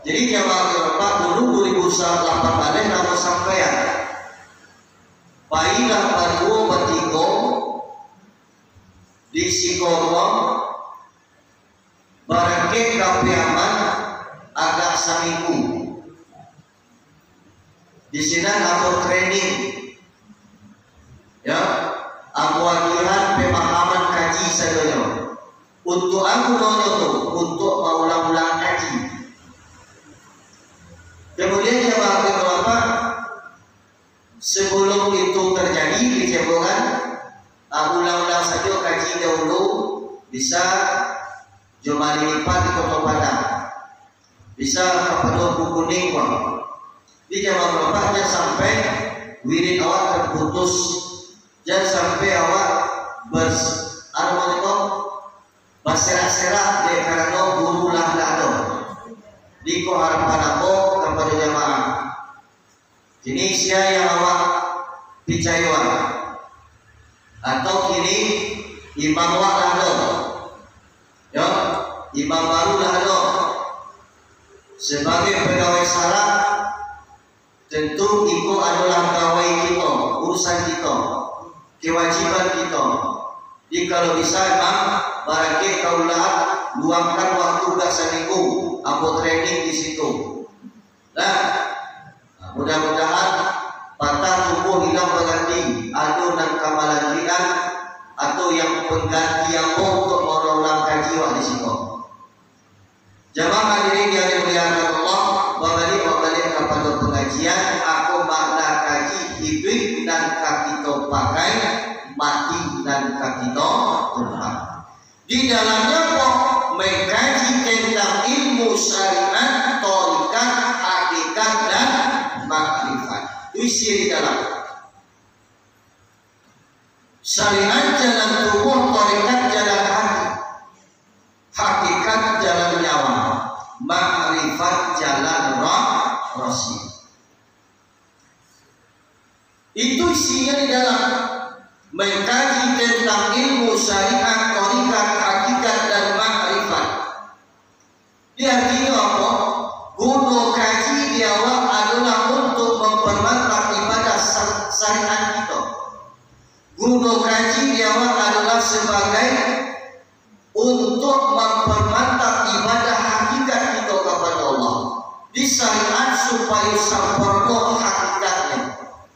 Jadi jamaah karopat, dulu duo ribu lapan baleh ambo sampaian. Pailah baduo batigo di siko ko, barangkek ka Piaman agak saminggu. Di sinan ambo training. Yo, ambo Untuak apo gunonyo tu? Untuak maulang-ulang kaji. Kemudian jamaah yang terhormat, sebelum itu terjadi, kecebohan, ah, ulang-ulang sajo kaji dahulu, bisa jo malilipat di Koto Padang, bisa kapado Bukuniang pun. Di jamaah terhormat, jan sampai wirid awak terputus, jan sampai awak bers-, anu, baserak-serak dek karano guru lah ndak ado. Iko harapan ambo kapado jamaah. Kini sia yang awak picayoan? Atau kini imam awak lah ado? Yo, imam baru lah ado. Sebagai pegawai syarak, tentu iko adolah gawai kito, urusan kito, kewajiban kito. Jadi, kalau bisa, imam, barangkek ka ulakan, luangkan waktu ka saminggu, ambo training di situ. Nah, mudah-mudahan patah tumbuah hilang baganti, ado nan ka malanjuikan atau yang pangganti ambo untuak maulang-ulang kaji wak di siko. Jamaah hadirin yang dimuliakan Allah, babaliak-babaliak kapado pangajian, apo makna kaji? Hiduik nan ka kito pakai, mati nan ka kito tumpang. Di dalamnyo ko mengkaji tentang ilmu syariat, tarekat, hakikat, dan makrifat. Itu isi di dalam. Syariat jalan tubuah, tarekat jalan hati, hakikat jalan nyawa, makrifat jalan roh, rasul. Itu isinya di dalam mengkaji tentang ilmu syariat, tarekat, hakikat, dan makrifat. Di artinyo apo? Guno kaji di awak adolah untuak mamparmantap ibadah sa-, syariat kito. Guno kaji di awak adolah sabagai untuak mamparmantap ibadah hakikat kito kapado Allah. Di syariat supayo samporno hakikatnyo,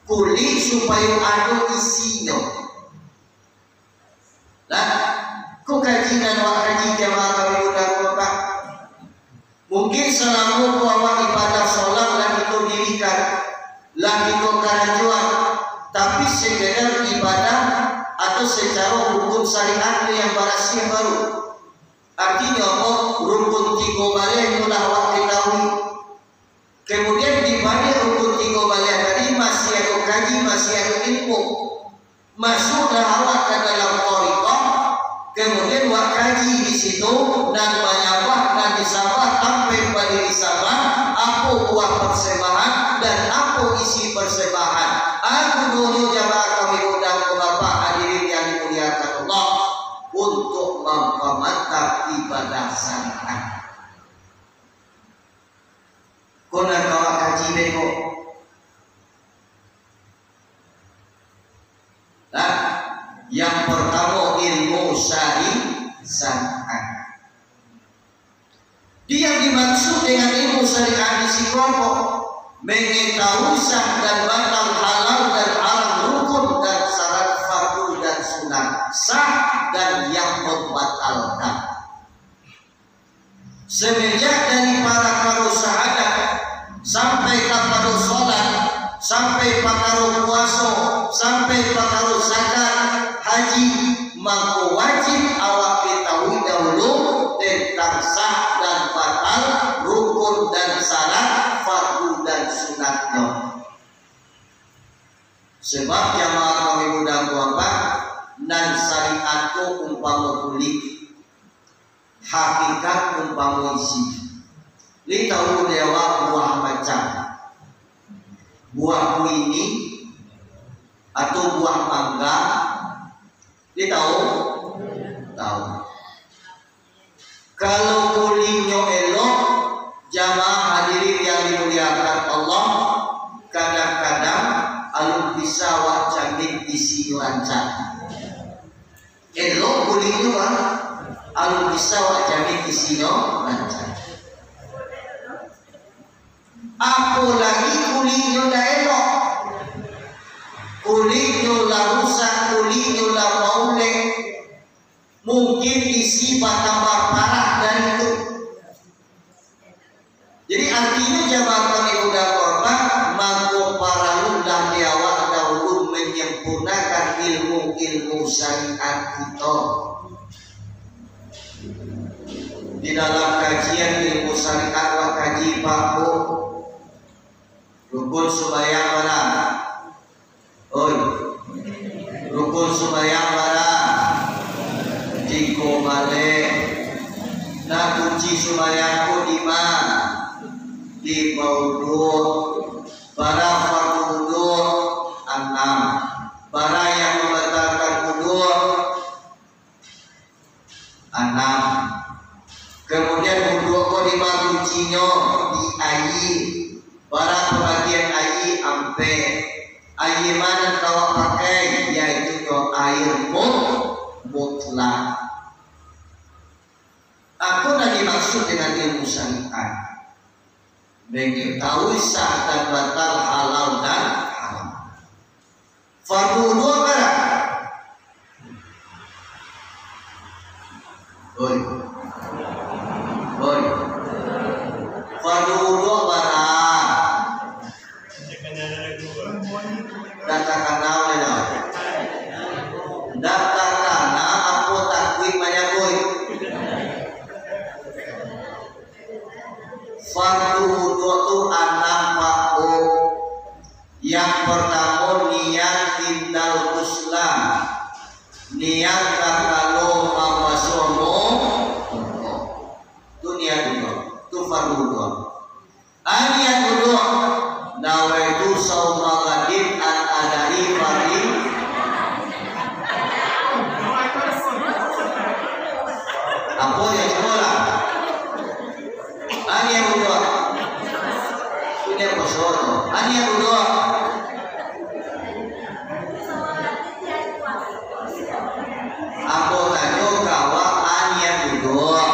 kulik supayo ado isinyo. Lah, ko kaji nan awak kaji jamaah kami mudah ko, Pak. Mungkin salamo ko awak ibadah solat lah kito dirikan, lah kito karajoan, tapi sekedar ibadah atau secara hukum syariat tu yang barasiah baru. Artinyo apo? Rukun tigo baleh tu lah awak ketahui. Kemudian di baliak rukun tigo baleh tadi masih ado kaji, masih ado ilmu. Masuklah awak ka dalam thariqah, kemudian wak kaji di situ, nan manyambah, nan disambah, tampek badiri sambah, apo buah persembahan, dan apo isi persembahan. A gunonyo jamaah kami undang ko Bapak hadirin yang dimuliakan Allah, untuak mamparmantap ibadah syariat. Ko nan ka awak kaji beko. Nah, yang pertamo ilmu syari-, syariat. Di yang dimaksud dengan ilmu syariat di siko ko, mengetahui sah dan batal, halal dan haram, rukun dan syarat, fardu dan sunat, sah dan yang membatalkan. Semenjak dari parakaro syahadat, sampai kapado solat, sampai pakaro puaso, sampai pakaro zakat, haji, mangko wajib awak ketahui dahulu tentang sah dan batal, rukun dan syarat, fardu dan sunatnyo. Sebab jamaah kami mudah ko Bapak, nan syariat ko umpamo kulik, hakikat umpamo isi. Lai tahu dek awak buah macam, buah kuini, atau buah mangga? Lai tahu? Tahu. Kalau kuliknyo elok, jamaah hadirin yang dimuliakan Allah, kadang-kadang alun bisa awak jamin isinyo rancak. Elok kuliknyo, Bang, alun bisa awak jamin isinyo rancak. Apolagi kuliknyo ndak elok. Kuliknyo lah rusak, kuliknyo lah maulek. Mungkin isi tambah parah dari itu. Jadi, artinyo jamaah kami udah korban, mako paralulah di awak dahulu menyempurnakan ilmu-ilmu syariat kito. Di dalam kajian ilmu syariat, wak kaji, Pak, Bu, rukun sumbayang bara? Oi, rukun sumbayang bara? Tigo baleh. Nah, kunci sumbayang ko di ma? Di bauduak. Bara fardu wuduak? Anam. Bara yang mambatalkan wuduak? Anam. Kemudian, wuduak ko di ma kuncinyo? Di aia. Bara pambagian aia? Ampek. Aia ma nan ka awak pakai? Yaitu nyo aia mut-, mutlak. Apo nan dimaksud dengan ilmu syariat? Mengetahui sah dan batal, halal dan haram. Fardu wuduak bara? Oi. Oi. Fardu wuduak bara? Ndak takana lai dah. Ndak takana, apo takuik manyabuik. Fardu wuduak tu anam, Pak, Bu. Yang partamo, niat indal ghuslah. Niat takalo mambasuah mu-, muko. Tu niat wuduak. Tu fardu wuduak. A niat wuduak? Nawaitu shauma ghadin an adai fardhi. Apo yo, cubolah. A niat wuduak? Indak poso tu. A niat wuduak? Ambo tanyo ka awak, a niat wuduak?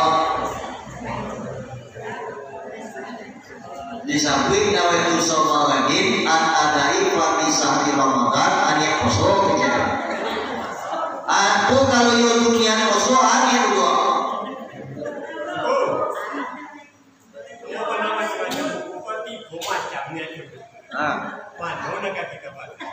Disabuik nawaitu shauma ghadin an adai fardhi syahri Ramadan, a niat poso kecek. Apo kalau iyo tu niat poso, a niat wuduak? Iyo, banyak macam-macam. Bukan tigo macam ni aja. Ah. Mano nan ka kito pakai?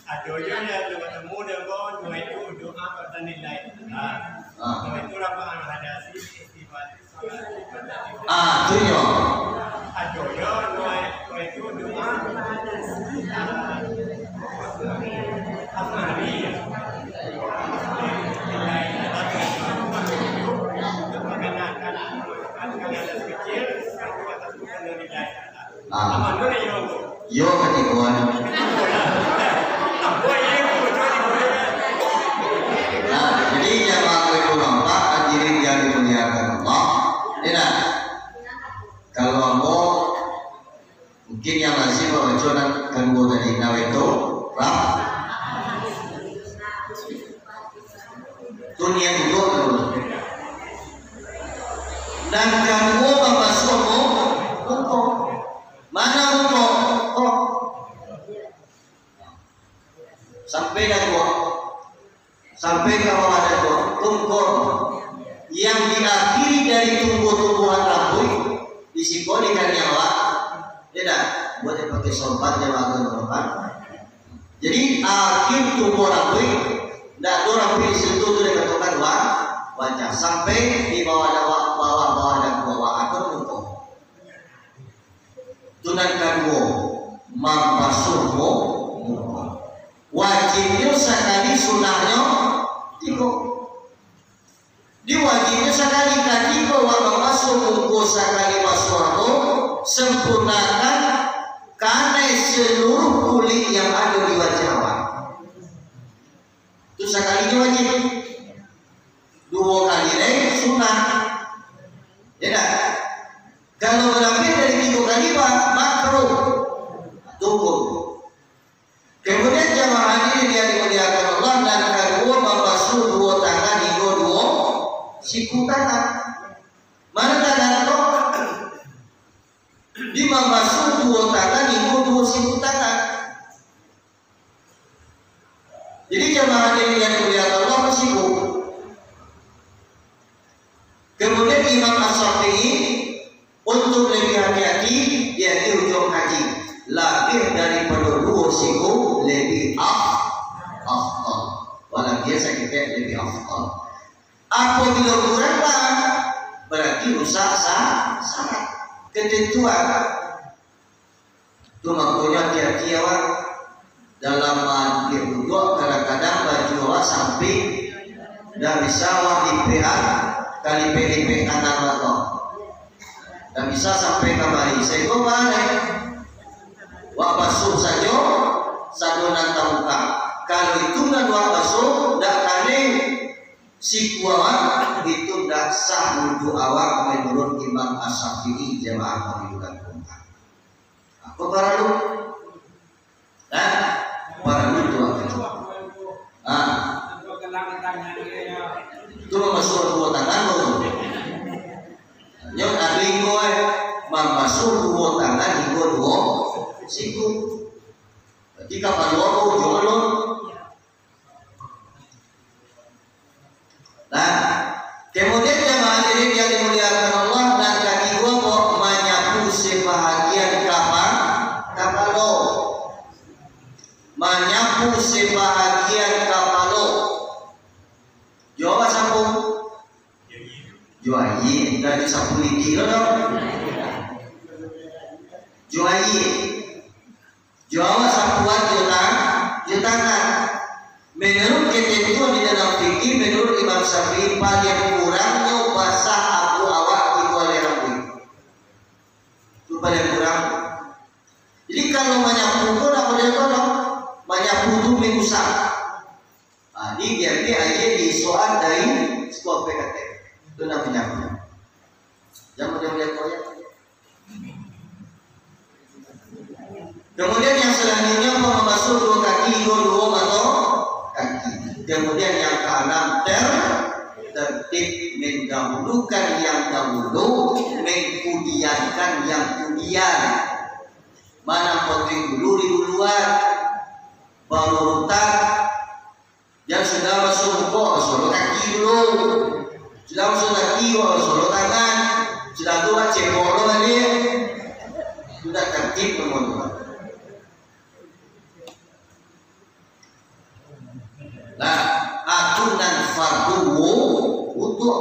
Ado jo nan batemu dengan doa itu, doa pertanian lain. Ah. Ah. Doa itu rafa al hadasi, istighfar, salat, ibadah. Ah, tu yo. Ado jo doa, doa itu doa. Ah. Amari. Ah. Yo, katigoan. Nah, jadi jamaah kami bapak hadirin yang dimuliakan Allah. Ini nah, kalau ambo Mungkin yang masih babaco nan kaduo tadi, nawaitu raf-, tu niat wuduak dulu. Nan kaduo mambasuah mu-, muko. Mano muko? Ko. Sampai kaduo. Sampai ka bawah dado, tungkor, yang diakhiri dari tumbuh-tumbuhan rambuik, di siko di kaniang awak, yo ndak? Buek dek pakai sorban, jamaah kami hormati. Jadi, akhir tumbuh rambuik, ndak ado rambuik di situ tu dikatokan wa-, wajah. Sampai di bawah dawa-, bawah-bawah dado awak, atau tungkor. Tu nan kaduo, mambasuah mu-, muko. Wajibnyo sakali, sunahnyo tigo. Di wajibnyo sakali, katiko awak mambasuah muko sakali basuah tu, sempurnakan kanai seluruh kulik yang ado di wajah awak. Tu sakali nyo wajib. Duo kali lai sunah. Yo ndak? Kalau balabih dari tigo kali, ma-, makruh. Tu hukum. Kemudian jamaah hadirin yang dimuliakan Allah, nan kaduo mambasuah duo tangan hinggo duo siku tangan. Mano tangan ko? Di mambasuah duo tangan hinggo duo siku tangan. Jadi, jamaah hadirin yang dimuliakan Allah, masiku. Imam Asy-Syafi'i, untuk lebih hati-hati, yaitu ujung kaji. Labiah daripado duo siku lebih af-, afdal. Walabiah saketek lebih afdal. Apabila kurang, Pak, berarti rusak sa-, syarat. Ketentuan. Tu makonyo hati-hati awak. Dalam maambiak wuduak, kadang-kadang baju awak sampai, ndak bisa awak lipek, ah, kalipek-lipek tangan awak tu. Ndak bisa sampai kamari. Saigo bana, eh. Wak basuah sajo, sado nan tabuka. Kalau itu nan wak basuah, ndak kanai siku awak, itu ndak sah wuduak awak menurut Imam Asy-Syafi'i, jamaah yang dimuliakan Allah. Apo paralu? Nah, paralu tu waktu tu. Ah. Tu mamasuak duo tangan tu. Nyo tadi ko, eh, mamasuak duo tangan, iko duo siku. Jadi kapalo ko jolong. Nah, kemudian jamaah hadirin yang dimuliakan Allah, nan katigo ko, manyapu sebahagian kapa-, kapalo. Manyapu sebahagian kapalo. Jo apo sapu? Jo aia, dari sapu lidi lo doh. Jo aia. Jo awak sapuan jo tang-, jo tangan. Menurut ketentuan di dalam fikih, menurut Imam Syafi'i, paling kurangnyo basah abu awak tigo alai rambuik. Tu paling kurang. Jadi, kalau manyapu tu, ndak boleh tu, no. Manyapu tu mengusap. Ah, jadi diambiak aia diisokan dari siko P K T. Tu namonyo. Jangan mudah-mudah koyak. Kemudian yang selanjutnya, pambasuah duo kaki, duo, duo mato kaki. Kemudian yang keenam, ter-, tertib, mendahulukan yang dahulu, mengkudiankan yang kudian. Mana patuik dulu di duluan, barurutan. Jan sudah basuah muko, basuah lo kaki dulu. Sudah basuah kaki, basuah lo tangan. Sudah tu, cebok lo baliak. Sudah tertib, teman-teman. Nah, aturan fardu wu-, wudu.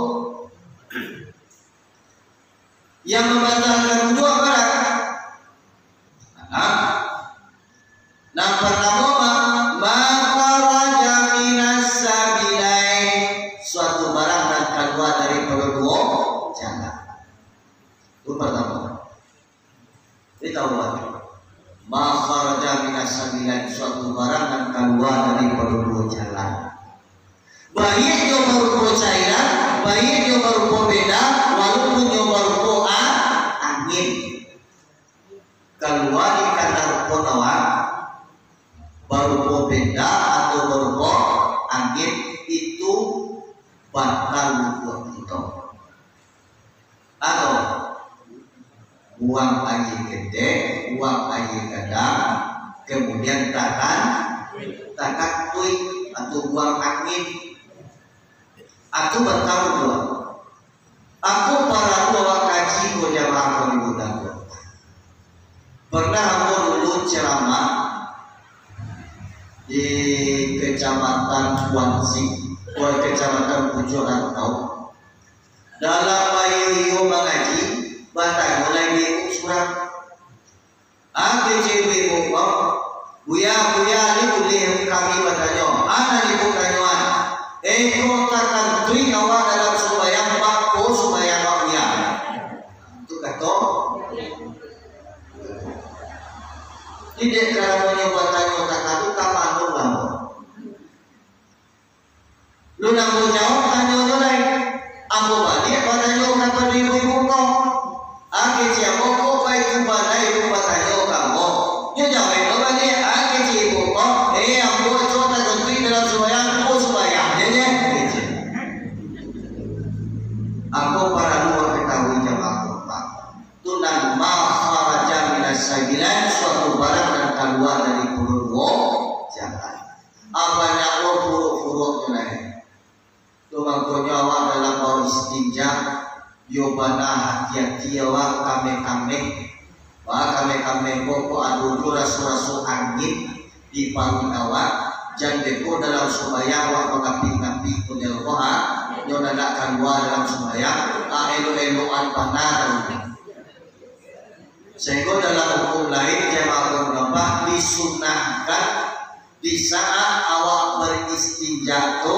Yang mambatalkan wudu apo lah? Nah, nan partamo, ma, ma kharaja minas sabilain, suatu barang nan kalua daripado duo jalan. Itu partamo. Jadi tahu lah. Ma kharaja minas sabilain, suatu barang nan kalua daripado duo jalan. Baiak nyo barupo cairan, baiak nyo barupo benda, walaupun nyo barupo a-, angin. Kalua di kandang rupo nawa, barupo benda atau barupo angin, itu batal wudu kito. Atau buang aia ketek, buang aia gadang, kemudian takan, takan tuik atau buang angin. Atau batal wudu. Aku paralu awak kaji ko jamaah kami muda ko. Pernah ambo dulu ceramah di Kecamatan Kuansi, Kecamatan Pucuk Rantau. Dalam baiyo-iyo mangaji, batanyo lai ibu surang. Ah, kecek ibu-ibu ko, "Buya, Buya, ni buliah kami batanyo?" "Ah, nan ibu tanyoan." "Iko takan tuik awak dalam sumbayang, baa ko sumbayang awak, Buya?" Tu kato. Indak, karanonyo batanyo takah tu, ka mano lah. Lu nan manjawab tanyonyo lai. Ambo baliak batanyo kapado ibu-ibu ko. Ah, kecek ambo, kok baitu bana ibu batanyo ka ambo? Nyo jawab lo baliak, ah, kecek ibu ko, "Eh, ambo co tagantuik dalam sumbayang, ko sumbayang je, je." Kecek. Ambo paralu katahui jamaah kompak. Tu nan ma kharaja minas sabilain, suatu barang nan kalua dari duo jalan. Banyak lo furuk-furuknyo lai. Tu mangkonyo awak dalam bau istinja, Yo bana hati-hati awak kameh-kameh. Wah, kameh-kameh ko, ko ado jo raso-raso angin di paruik awak, jan beko dalam sumbayang awak mangapik-ngapik model ko, ha, nyo nan nak kalua dalam sumbayang, ah, elok-elokan bana dulu. Sahinggo dalam hukum lain, jamaah urang banyak, disunahkan di saat awak beristinja tu,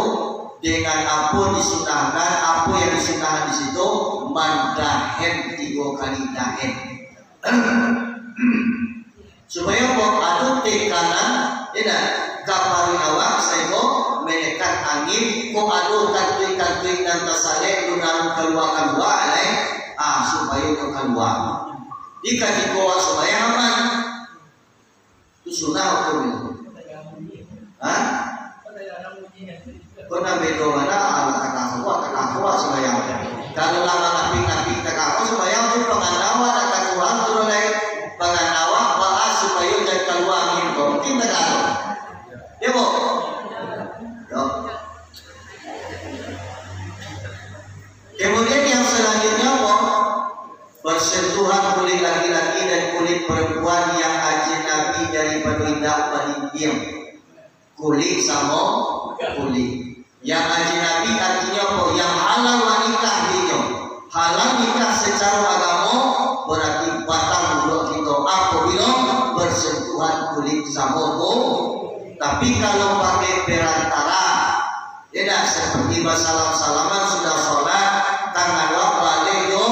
dengan apo disunahkan, apo yang disunahkan di situ, mandahen tigo kali dahen. Supayo kok ado tekanan, ya dah, ka paruik awak, sahinggo menekan angin, kok ado kantuik-kantuik nan tasalek, tu nan kalua-kalua, lai, ah, supayo nyo kalua. Di katiko awak sumbayang aman. Tu sunah hukum itu. Hah? Kau nak bedo mana? Alah, takah kuat, takah kuat sumbayang. Kalau lah mangapik-ngapik takah kuat sumbayang tu, pangandawa nak ka Tuhan tu, lai. Pangandawa, baa supayo jan kalua angin ko. Mungkin takah kuat. Ya, Bu? Yo. Kemudian yang selanjutnya apa? Persentuhan kulit laki-laki dan kulit perempuan yang ajnabi daripado indak balindiang. Kulit samo kulit. Yang ajnabi artinyo apa? Yang halal manikah dinyo. Halal nikah secaro agamo, berarti batal wuduak kito apabilo bersentuhan kulit samo ku-, tapi kalau pakai perantara, ya dah, seperti basalam-salaman sudah sholat, tangan awak baleh jo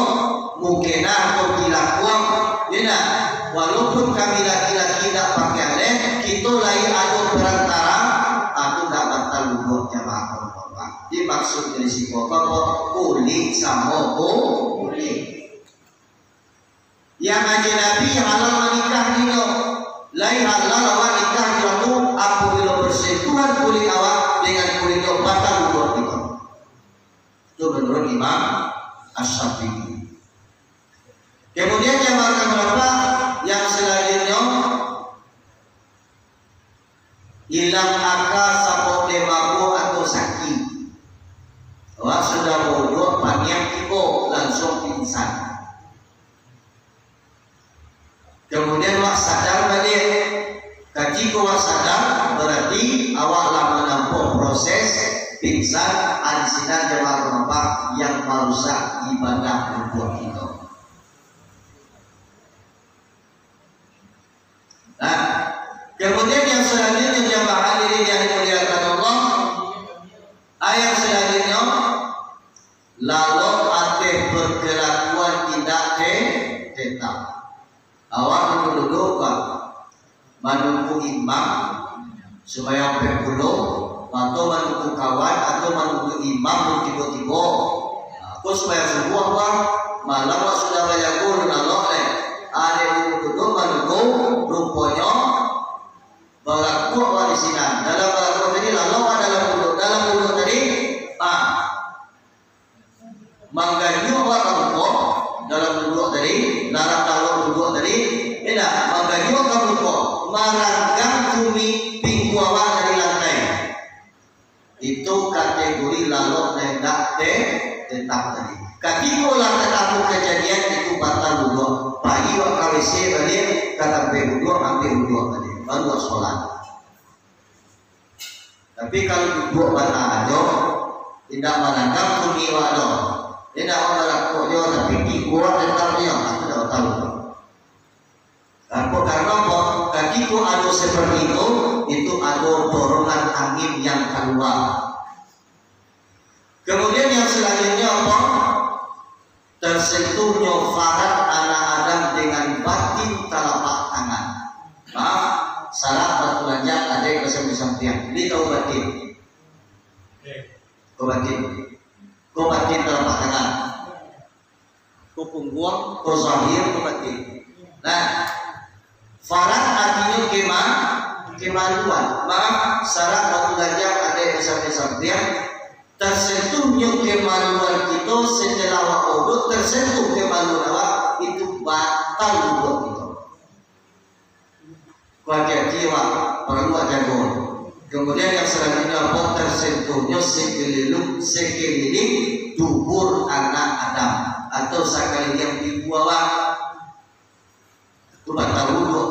mukenah atau dilakuang, ya dah. Walaupun kami laki-laki indak pakai aleh, kito lai ado perantara, ah, tu indak batal wuduak jamaah. Jadi maksud dari siko apa? Kulik samo kulik. Yang ajnabi halal manikah dinyo. Lai halal awak nikah dinyo tu apabilo bersentuhan kulit awak dengan kulit dinyo batal wuduak dinyo. Itu menurut Imam Asy-Syafi'i. Kemudian yang akan berapa yang selanjutnya, ilang aka sabab dek mabok atau sakik. Awak sudah bauduak, paniang tibo, langsuang pingsan. Kemudian awak sadar baliak. Katiko awak sadar, berarti awak lah manampuah proses pingsan, di sinan jamaah urang banyak, yang marusak ibadah wuduak kito. Nah, kemudian yang selanjutnya, jamaah hadirin yang dimuliakan Allah, ayat selanjutnya, lalok ateh berkelakuan indak te-, tetap. Awak duduk-duduk, Pak, manunggu imam, sumbayang ampek puluh, atau manunggu kawan, atau manunggu imam tibo-tibo. Nah, ko sumbayang subuah, Pak, malam awak sudah bajago, lalok lai. Ateh duduk-duduk manunggu, ruponyo barakuak awak di sinan. Dalam barakuak tadi, lalok awak dalam wuduak, dalam wuduak tadi, ah, mangganyuak awak ka muko dalam wuduak tadi, dalam lalok wuduak tadi, indak, mangganyuak ka muko, maranggang kumi pinggu awak dari lantai. Itu kategori lalok nan indak te-, tetap tadi. Katiko lah tatamu kajadian, itu batal wuduak. Pai awak ka WC baliak, ka tampek wuduak, ampek wuduak baliak. Baru awak solat. Tapi kalau duduak bana ajo, indak maranggang kumi awak doh. Indak awak barakuak jo, tapi pinggu awak tetap jo, itu indak batal wuduak. Apo, karano apo? Katiko ado seperti itu, itu ado dorongan angin yang kalua. Kemudian yang selanjutnya apo? Tersentuhnyo faraj anak Adam dengan batin talapak tangan. Maaf, sarak batulanjak adaik basampiang-sampiang. Lai tahu batin? Ko batin. Ko batin talapak tangan. Ko pungguang, ko zahir, ko batin. Nah, faraj artinyo kema-, kemaluan. Maaf, sarak batulanjak adaik basampiang-sampiang. Tersentuhnyo kemaluan kito setelah awak bauduak, tersentuh kemaluan awak, itu batal wuduak kito. Hati-hati, Pak, paralu jago. Kemudian yang selanjutnya, apa, tersentuhnyo sekeliling, sekeliling dubur anak Adam. atau sakaliliang pintu awak. Tu batal wuduak.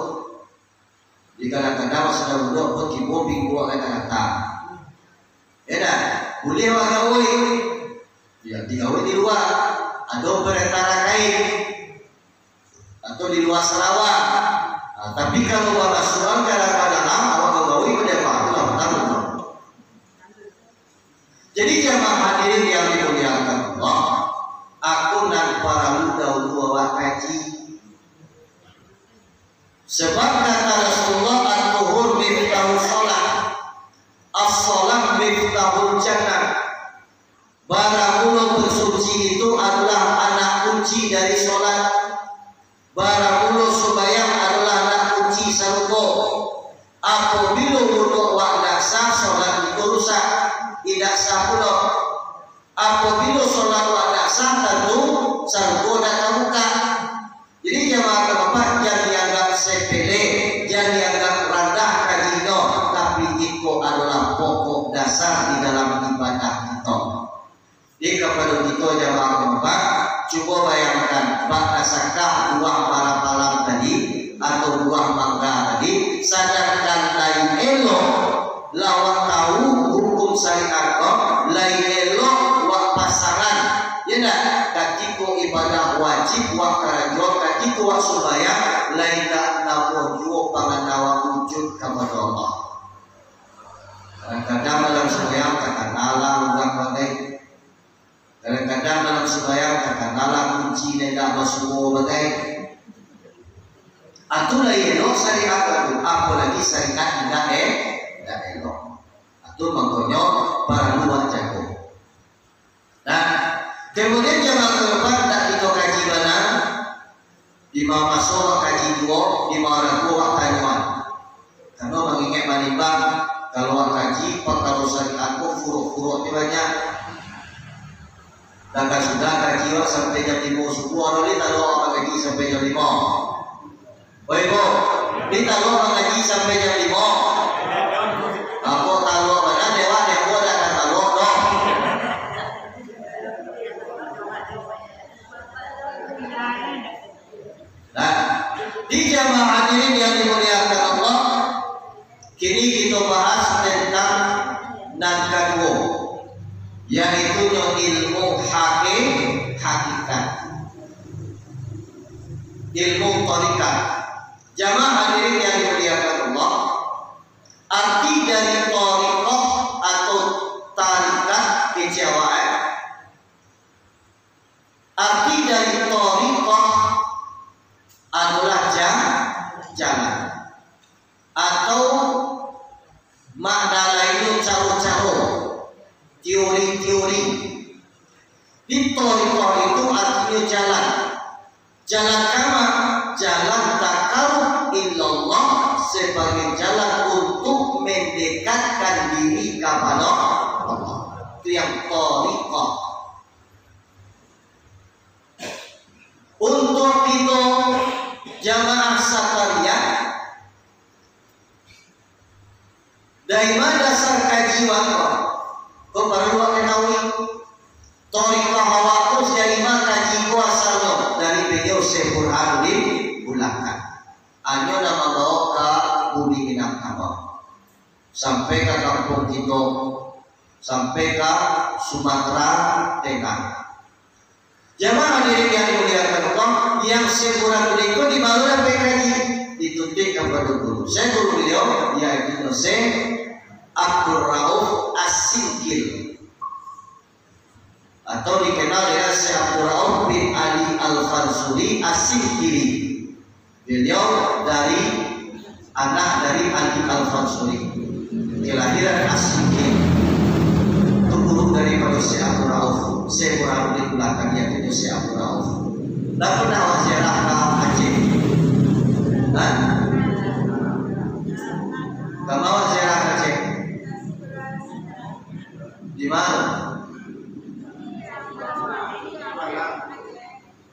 Jadi kadang-kadang sadang wuduak pun tibo pintu awak ka datang. Ya dah, buliah awak gawi. Ya, digawi di lua. Ado peretara kain. Atau di lua sarawa. Nah, tapi kalau babasuahan ka dalam, awak gawi pun dia apa? Itulah batal wuduak. Jadi jamaah hadirin yang dimuliakan Allah, aku nan paralu dahulu awak kaji. Sebab kata Rasulullah, "At-tuhur miftahu shalah, as-shalah miftahul jannah." Baramulo bersuci itu adalah anak kunci dari sholat. Baramulo sumbayang adalah anak kunci sarugo. Apabilo wuduak wak ndak sah, sholat itu rusak, indak sah pulo. Apabilo sholat wak ndak sah, tantu sarugo ndak tabuka. Jadi jamaah terhormat, jan dianggap sepele, jan dianggap randah kajinyo, tapi iko adalah pokok dasar di dalam ibadah kito. Di kapado kito jamaah kompak, cubo bayangkan, bak kasakah buah parapalam tadi, atau buah mangga tadi, sadangkan lai elok, lah wak tahu hukum syariat ko, lai elok wak pasangan, ya ndak? Katiko ibadah wajib wak karajo, katiko wak sumbayang, lai ndak namuah juo pangana wak wujud kapado Allah. Kadang-kadang dalam sumbayang takanalah urang bagai. Kadang-kadang dalam sumbayang takanalah kunci nan indak basuo bagai. Atu lai elok syariat atu, apolagi syariat indak e-, indak elok. Atu mangkonyo paralu wak jago. Nah, kemudian jamaah korban ndak kito kaji bana, di ma maso wak kaji juo, di ma ragu wak tanyoan. Karano mangingek manimbang, kalau wak kaji, pakaro syariat ko furuk-furuk ni banyak. Dan kan sudah kaji wak sampai jam limo subuh, ado lai taruah wak kaji sampai jam limo. Oi, Bu, ni taruah mangaji sampai jam limo. Apo taruah bana, dewa, dewa dak akan taruah doh. Nah, di jamaah hadirin yang dimuliakan Allah, kini kita bahas tentang nan kaduo, yaitu ilmu haki-, hakikat. Ilmu tarikat. Jamaah hadirin yang dimuliakan Allah, arti dari thariqah atau tarikat kecewaan. Arti dari thariqah adalah ja-, jalan. Atau makna lainnyo caro-caro, teori-teori. Di thariqah itu artinyo jalan. Jalan kama, jalan takarub ilallah, sebagai jalan untuk mendekatkan diri kepada Allah. Itu yang thariqah. Untuk kito jamaah sakalian, dari ma dasar kaji wak ko? Ko paralu wak katahui. Thariqah awak tu dari ma kaji ko asalnyo? Dari beliau Syekh Burhanuddin Bulakan. Anyo nan mambawa ka bumi Minangkabau. Sampai ka kampuang kito, sampai ka Sumatera Tengah. Jamaah hadirin yang dimuliakan Allah, yang Syekh Burhanuddin ko di ma dapek kaji? Dituntut kapado guru. Sia guru beliau, yaitu Syekh Abdul Rauf As-Singkil, atau dikenal dengan Syekh Abdul Rauf bin Ali Al-Fansuri As-Singkili. Beliau dari anak dari Ali Al-Fansuri, kelahiran Asiki. Itu guru daripada Syekh Abdul Rauf. Syekh Burhanuddin Bulakan, yaitu Syekh Abdul Rauf. Lah pernah awak ziarah ka Aceh? Hah? Ka ma awak ziarah ka Aceh? Di ma?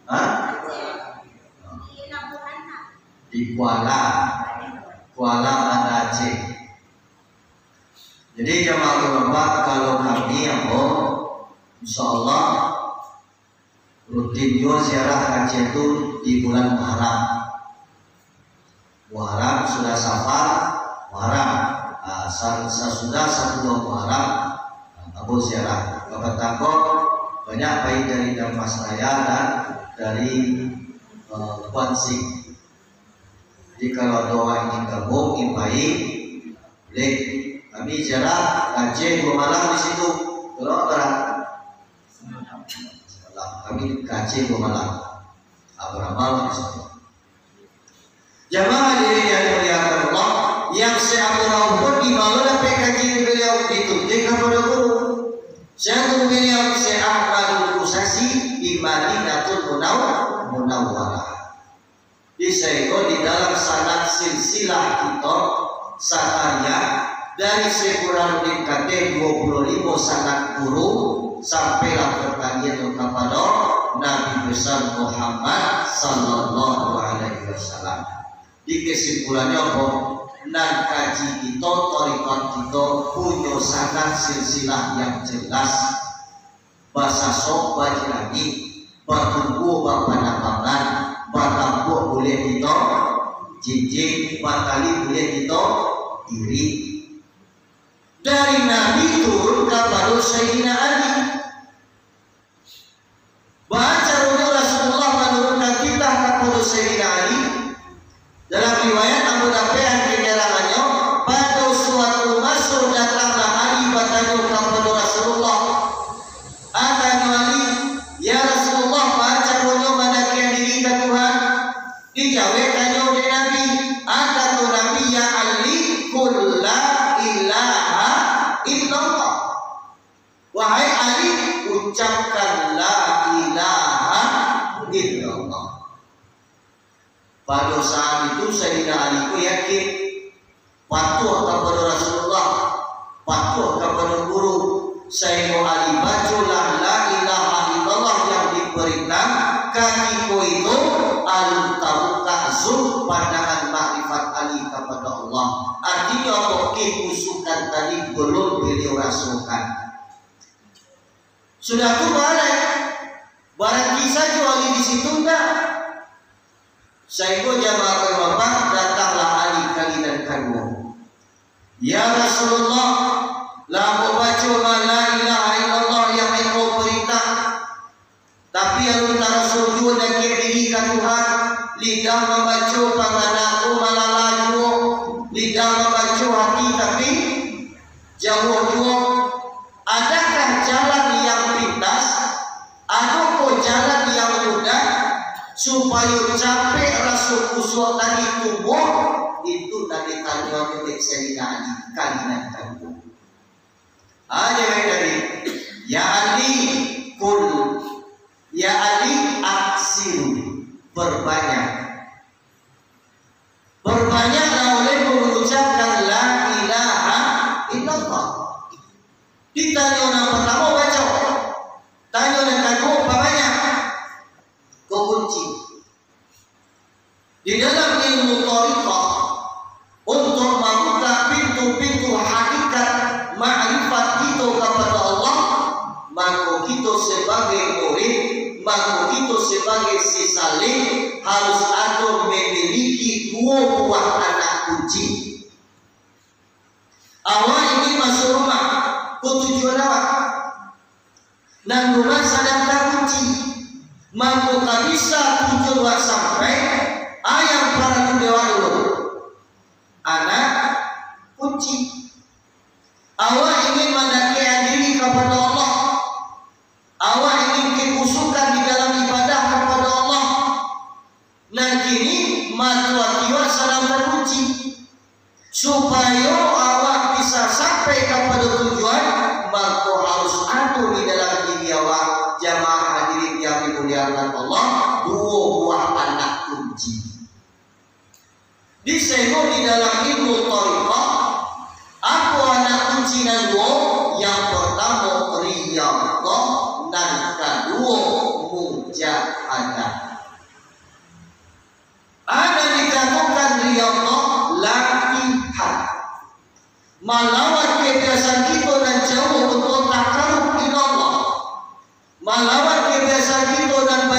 Hah? Di Kuala, Kuala Banda Aceh. Jadi jamaah ulama, kalau kami ambo, insyaallah, Rutin juo ziarah ka Aceh tu di bulan Muharram. Muharram, sudah Safar, Muharram. Ah, sa-, sasudah sapuluah Muharram, ah, ambo ziarah. Kapatang ko banyak pai dari Dharmasraya dan dari, eh, Kuansing. Jadi, kalau ado urang ingin gabuang, ingin pai, buliah. Kami ziarah ka Aceh duo malam di situ. Kalau urang Kami ka Aceh duo malam. Baramal di situ. Jamaah hadirin yang dimuliakan Allah, yang Syekh Abdul Rauf pun di malam dapek kaji dari beliau, dituntun kapado guru. Syekh guru beliau, Syekh Ahmadul Qusasi di Madinatul Munaw-, Munawwarah. Di sainggo di dalam sanad silsilah kito sakalian, dari Syekh Burhanuddin Kateh duo puluah limo sanad guru, sampailah partagian kapado Nabi Besar Muhammad sallallahu alaihi wasallam. Di kesimpulannyo apo? Nan kaji kito, tarekat kito, punyo sanad silsilah yang jelas. Basasok bajirangik, batumbuah bapanambangan, batampuak buliah kito jinjing, batali buliah kito irik. Dari Nabi turun kapado Sayyidina Ali. Baa caronyo Rasulullah manurunkan titah kapado Sayyidina Ali? Dalam riwayat ambo dapek keterangannyo, pado suatu maso datanglah Ali batanyo kapado Rasulullah. Ah, tanyo Ali, "Ya Rasulullah, baa caronyo mandakekan diri ka Tuhan?" Dijawek tanyo dek Nabi. Ah, kato Nabi, "Ya Ali, qul la ilaha illallah." Wahai Ali, ucapkan la ilaha illallah. Pado saat itu, Sayyidina Ali ko yakin, patuah kapado Rasulullah, patuah kapado guru, sainggo Ali bacolah la ilaha illallah yang diparintah, katiko itu alun tabukak zul pandangan makrifat Ali kapado Allah. Artinyo apo? Kekusukan tadi balun baliau rasokan. Sudah tu baalai, baranti sajo Ali di situ ndak? Sainggo jamaah kami, datanglah Ali kali nan kaduo. "Ya Rasulullah, lah ambo baco la ilaha illallah yang Engkau parintah, tapi alun taraso juo dakek diri ka Tuhan, lidah mambaco, pangana ko malala juo, lidah mambaco, hati tapi jauah juo. Adakah jalan yang pintas? Adokoh jalan yang mudah, supayo capek raso kusuak tadi tumbuah?" Itu nan ditanyo dek Sayyidina Ali kali nan kaduo. Aja baik tadi. "Ya Ali, qul, ya Ali, aksiru, perbanyak." Perbanyaklah olehmu mengucapkan la ilaha illallah. Ditanyo nan partamo, baco. Tanyo nan kaduo, pabanyak. Ko kunci. Di dalam ilmu thariqah, untuk mambuka pintu-pintu hakikat makrifat kito kapado Allah, mako kito sabagai murid, mako kito sabagai si saleh, harus ado mamiliki duo buah anak kunci. Awak ingin masuak rumah, ko tujuan awak? Nan rumah sadang takunci, mangko ka bisa tujuan wak sampai, a nan paralu dek awak dulu, anak kunci. Awak ingin mandakekan diri kapado Allah, awak ingin kekusukan di dalam ibadah kapado Allah. Nan kini, mato ati wak sadang takunci. Supayo awak bisa sampai kapado tujuan, mangko harus ado di dalam diri awak, jamaah hadirin yang dimuliakan Allah, duo buah anak kunci. Disainggo di dalam ilmu thariqah, apo anak kunci nan duo? Yang partamo riyadhah, nan kaduo mujahadah. A nan dikatokan riyadhah, latihan. Malawan kabiasaan kito nan jauah untuak takarup ila Allah. Malawan kabiasaan kito nan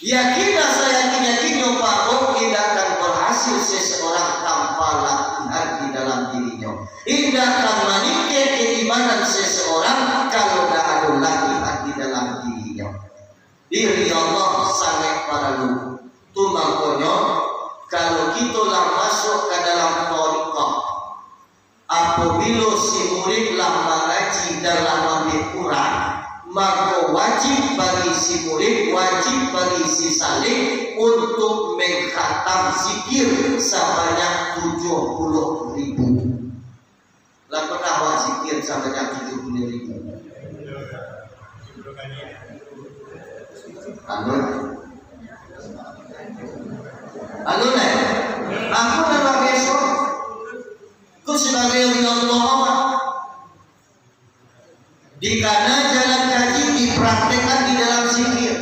Yakinlah sayakin-yakinnyo, Pak Bos, indak akan berhasil seseorang tanpa latihan di dalam dirinyo. Indak akan maningkek keimanan seseorang kalau ndak ado latihan di dalam dirinyo. Diri Allah sangaik paralu. Tu mangkonyo, kalau kito lah masuak ka dalam thariqah, apabilo si murid lah mangaji dan lah mambiak urang, mako wajib bagi si murid, wajib bagi si salik untuak mengkhatam zikir sabanyak tujuah puluah ribu. Lah pernah awak zikir sabanyak tujuah puluah ribu? Alun. Alun, eh? Aku dah luar biasa. Ku sebagai wali Allah, Pak. Dikana jalan kaji dipraktekkan di dalam zikir.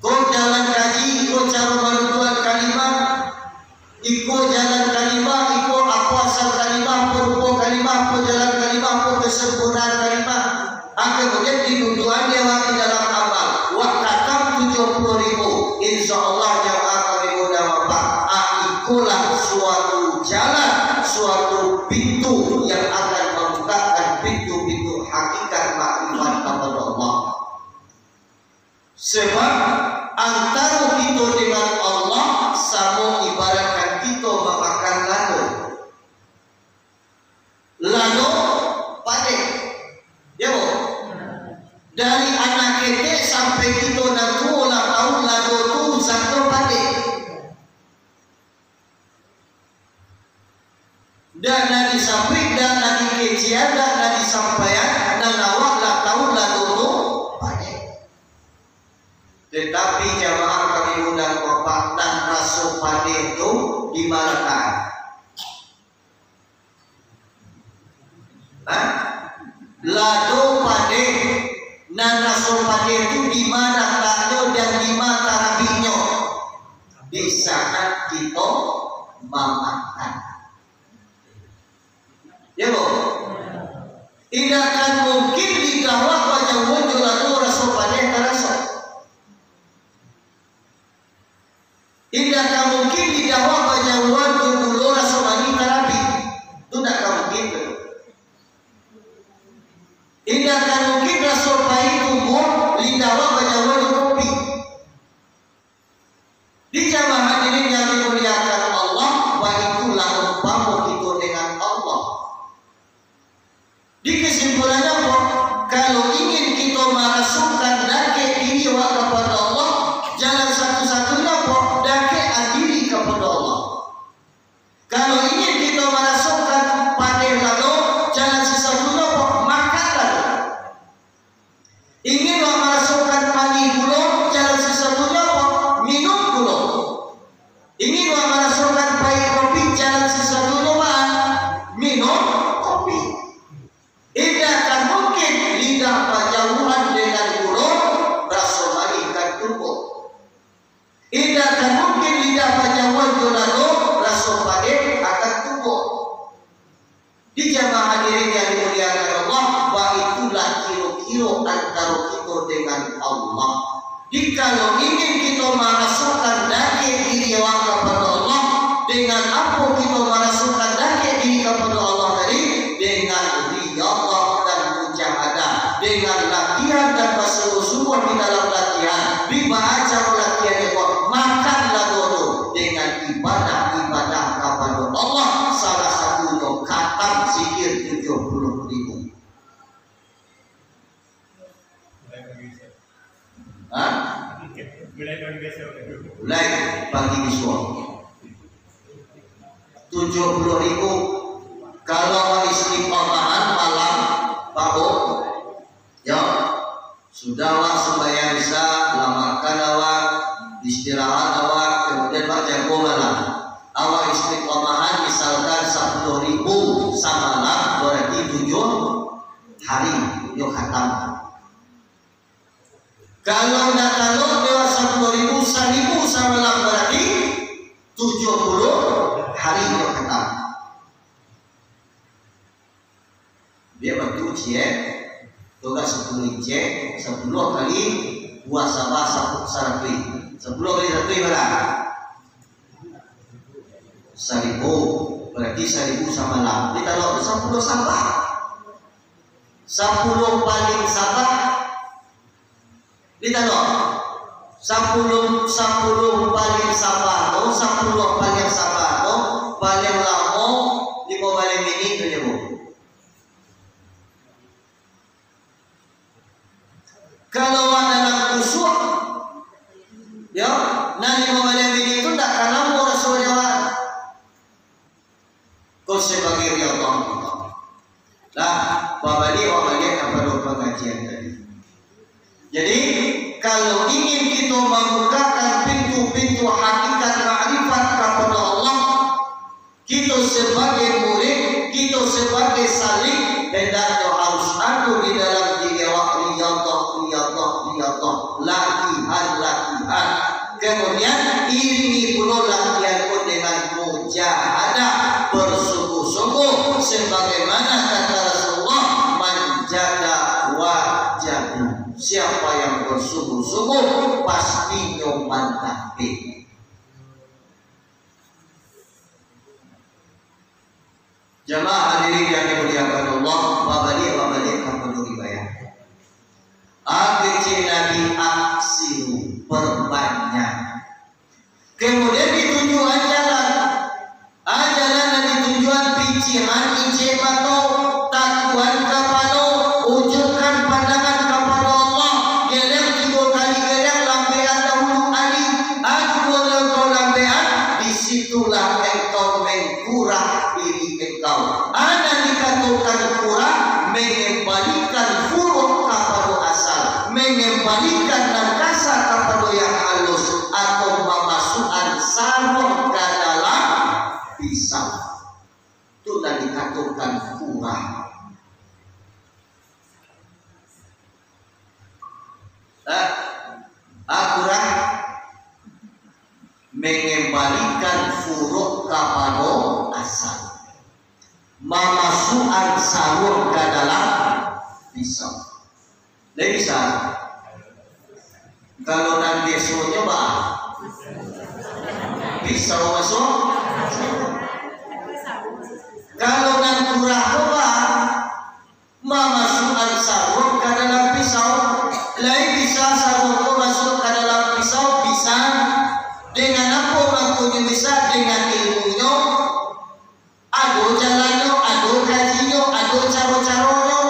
Ko jalan kaji, iko caro manutuan kalimah, iko jalan kalimah, iko apo asal kalimah, apo rupo kalimah, apo jalan kalimah, apo kesempurnaan kalimah. Ah, kemudian dinutuan dia di dalam amal. Wak khatam tujuah puluah ribu. Insya Allah, jamaah kami mudah bapak. Ah, ikolah suatu jalan, suatu pintu yang akan membukakan pintu-pintu hakikat makrifat kepada Allah. Sebab antaro kito dengan Allah samo ibaratkan kito mamakan lado. Lado padeh. Ya, Bu? Dari anak ketek sampai kito nan tuo lah tau lado tu zato padeh. Dak nan disabuik, dak nan dikecekan, dak nan disampaian, nan awak lah tau lado tu padeh. Tetapi jamaah kami mudah bapak, nan raso padeh tu di ma latak? Hah? Lado padeh, nan raso padeh tu di ma lataknyo dan di ma tarabiknyo? Di saat kito mamakan. Ya, Bu? Indak akan mungkin lidah awak bajauhan jo lado raso padeh taraso. Indak akan mungkin lidah awak bajauhan jo gulo raso manih tarabik. Tu indak akan mungkin tu. Indak akan mungkin raso pahik tumbuah lidah awak bajauhan jo kopi. Di jamaah hadirin yang dimuliakan Allah, baitulah umpamo kito dengan Allah. Di kesimpulannyo, apo? Kalau ingin kito marasokan dakek diri awak kapado Allah, jalan satu-satunyo, apo? Dakekan diri kapado Allah. Kalau ingin kito marasokan padeh lado, jalan satu-satunyo, apo? Makan lado. Ingin wak marasokan manih gulo, jalan satu-satunyo apo? Minum gulo. Ingin wak marasokan pahik kopi, jalan satu-satunyo apo? Minum kopi. Indak akan mungkin lidah bajauhan dengan gulo, raso manih kan tumbuah. Indak akan mungkin lidah bajauhan jo lado, raso padeh akan tumbuah. Di jamaah hadirin yang dimuliakan Allah, baitulah kiro-kiro antaro kito dengan Allah. Jikalau ingin kito marasokan dakek diri awak kapado Allah, dengan apo kito marasokan dakek diri kapado Allah tadi? Dengan riyadhah dan mujahadah, dengan latihan dan basungguah-sungguah di dalam latihan. Di baa caro latihan ko? Makan lado tu dengan ibadah-ibadah kapado Allah, salah satunyo khatam zikir tujuah puluah ribu. Hah? Mulai pagi bisuak. Tujuah puluah ribu. Kalau istiqomahan malam, baru, yo, sudah awak sumbayang Isya, lah makan awak, istirahat awak, kemudian awak jago malam. Awak istiqomahan misalkan sapuluah ribu samalam, berarti tujuah hari, tujuah khatam. Kalau ndak talok lewat sapuluah ribu, saribu samalam, berarti tujuah puluah hari nyo khatam. Bia bantu ciek, tu kan sapuluah ciek, sapuluah kali Buah sabah sapu-, saratuih. Sapuluah kali saratuih bara? Saribu. Barati saribu samalam. Ditalok tu sapuluah sabah. Sapuluah paliang sabah. Ditalok. Sapuluah, sapuluah paliang sabah tu, sapuluah paliang sabah tu, paliang lamo limo baleh minik tu nyo, Bu. Kalau awak dalam kusuak, yo, nan limo baleh minik tu ndak ka lamo raso di awak. Ko sabagai ridha Allah. Lah, babaliak-babaliak kapado pangajian tadi. Jadi, kalau ingin kito mambukakan pintu-pintu hakikat makrifat kapado Allah, kito sabagai murid, kito sabagai salik, hendaknyo harus ado di dalam diri awak riyadhah, riyadhah, riyadhah, latihan, latihan. Kemudian, iringi pulo latihan ko dengan mujahadah, bersungguh-sungguh, sebagaimana kata Rasulullah, "Man jada wajadu." Siapa yang bersungguh-sungguh, pastinyo mandapek. Jamaah hadirin yang dimuliakan Allah, babaliak-babaliak kapado riwayat. A, kecek Nabi, "Aksiru, perbanyak." Kemudian ditunjuakan jalan. A, jalan nan ditunjuakan picihan ijek mato, takuan kapalo, ujukan pandangan kapado Allah, geleng tigo kali geleng, lambekan dahulu ari. A, duo kali kau lambekan, di situlah engkau mengkurah diri engkau. A, nan dikatokan kurah, mengembalikan furuk kapado asal, mengembalikan nan kasa kapado yang halus, atau mamasukan saruang ka dalam pisau. Tu nan dikatokan kurah. Ha? A, kurah. Mengembalikan furuk kapado asal. Mamasukan saruang ka dalam pisau. Lai bisa? Kalau nan biasonyo, ba, pisau masuak. Kalau nan kurah tu, ba, mamasukan saruang ka dalam pisau. Lai bisa saruang tu masuak ka dalam pisau? Bisa. Dengan apo makonyo bisa? Dengan ilmunyo. Ado jalannyo, ado kajinyo, ado caro-caronyo.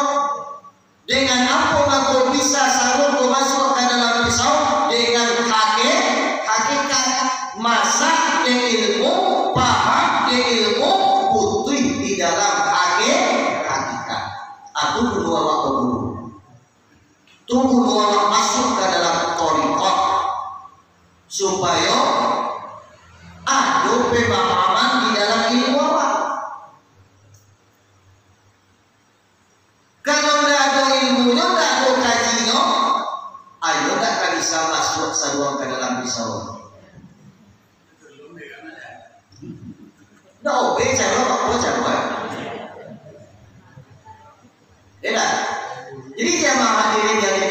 Dengan apo mako bisa saruang ko masuak ka dalam pisau? Dengan hake-, hakikat. Masak dek ilmu, paham dek ilmu, butuih di dalam hake-, hakikat. A, tu kudu awak baguru. Tu kudu awak masuak ka dalam thariqah, supayo ado pemahaman di dalam ilmu awak. Kalau ndak ado ilmunyo, ndak ado kajinyo, ayo ndak ka bisa masuak saruang ka dalam pisau. Ndak obe caro, apo caro, eh? Ya ndak? Jadi, jamaah hadirin yang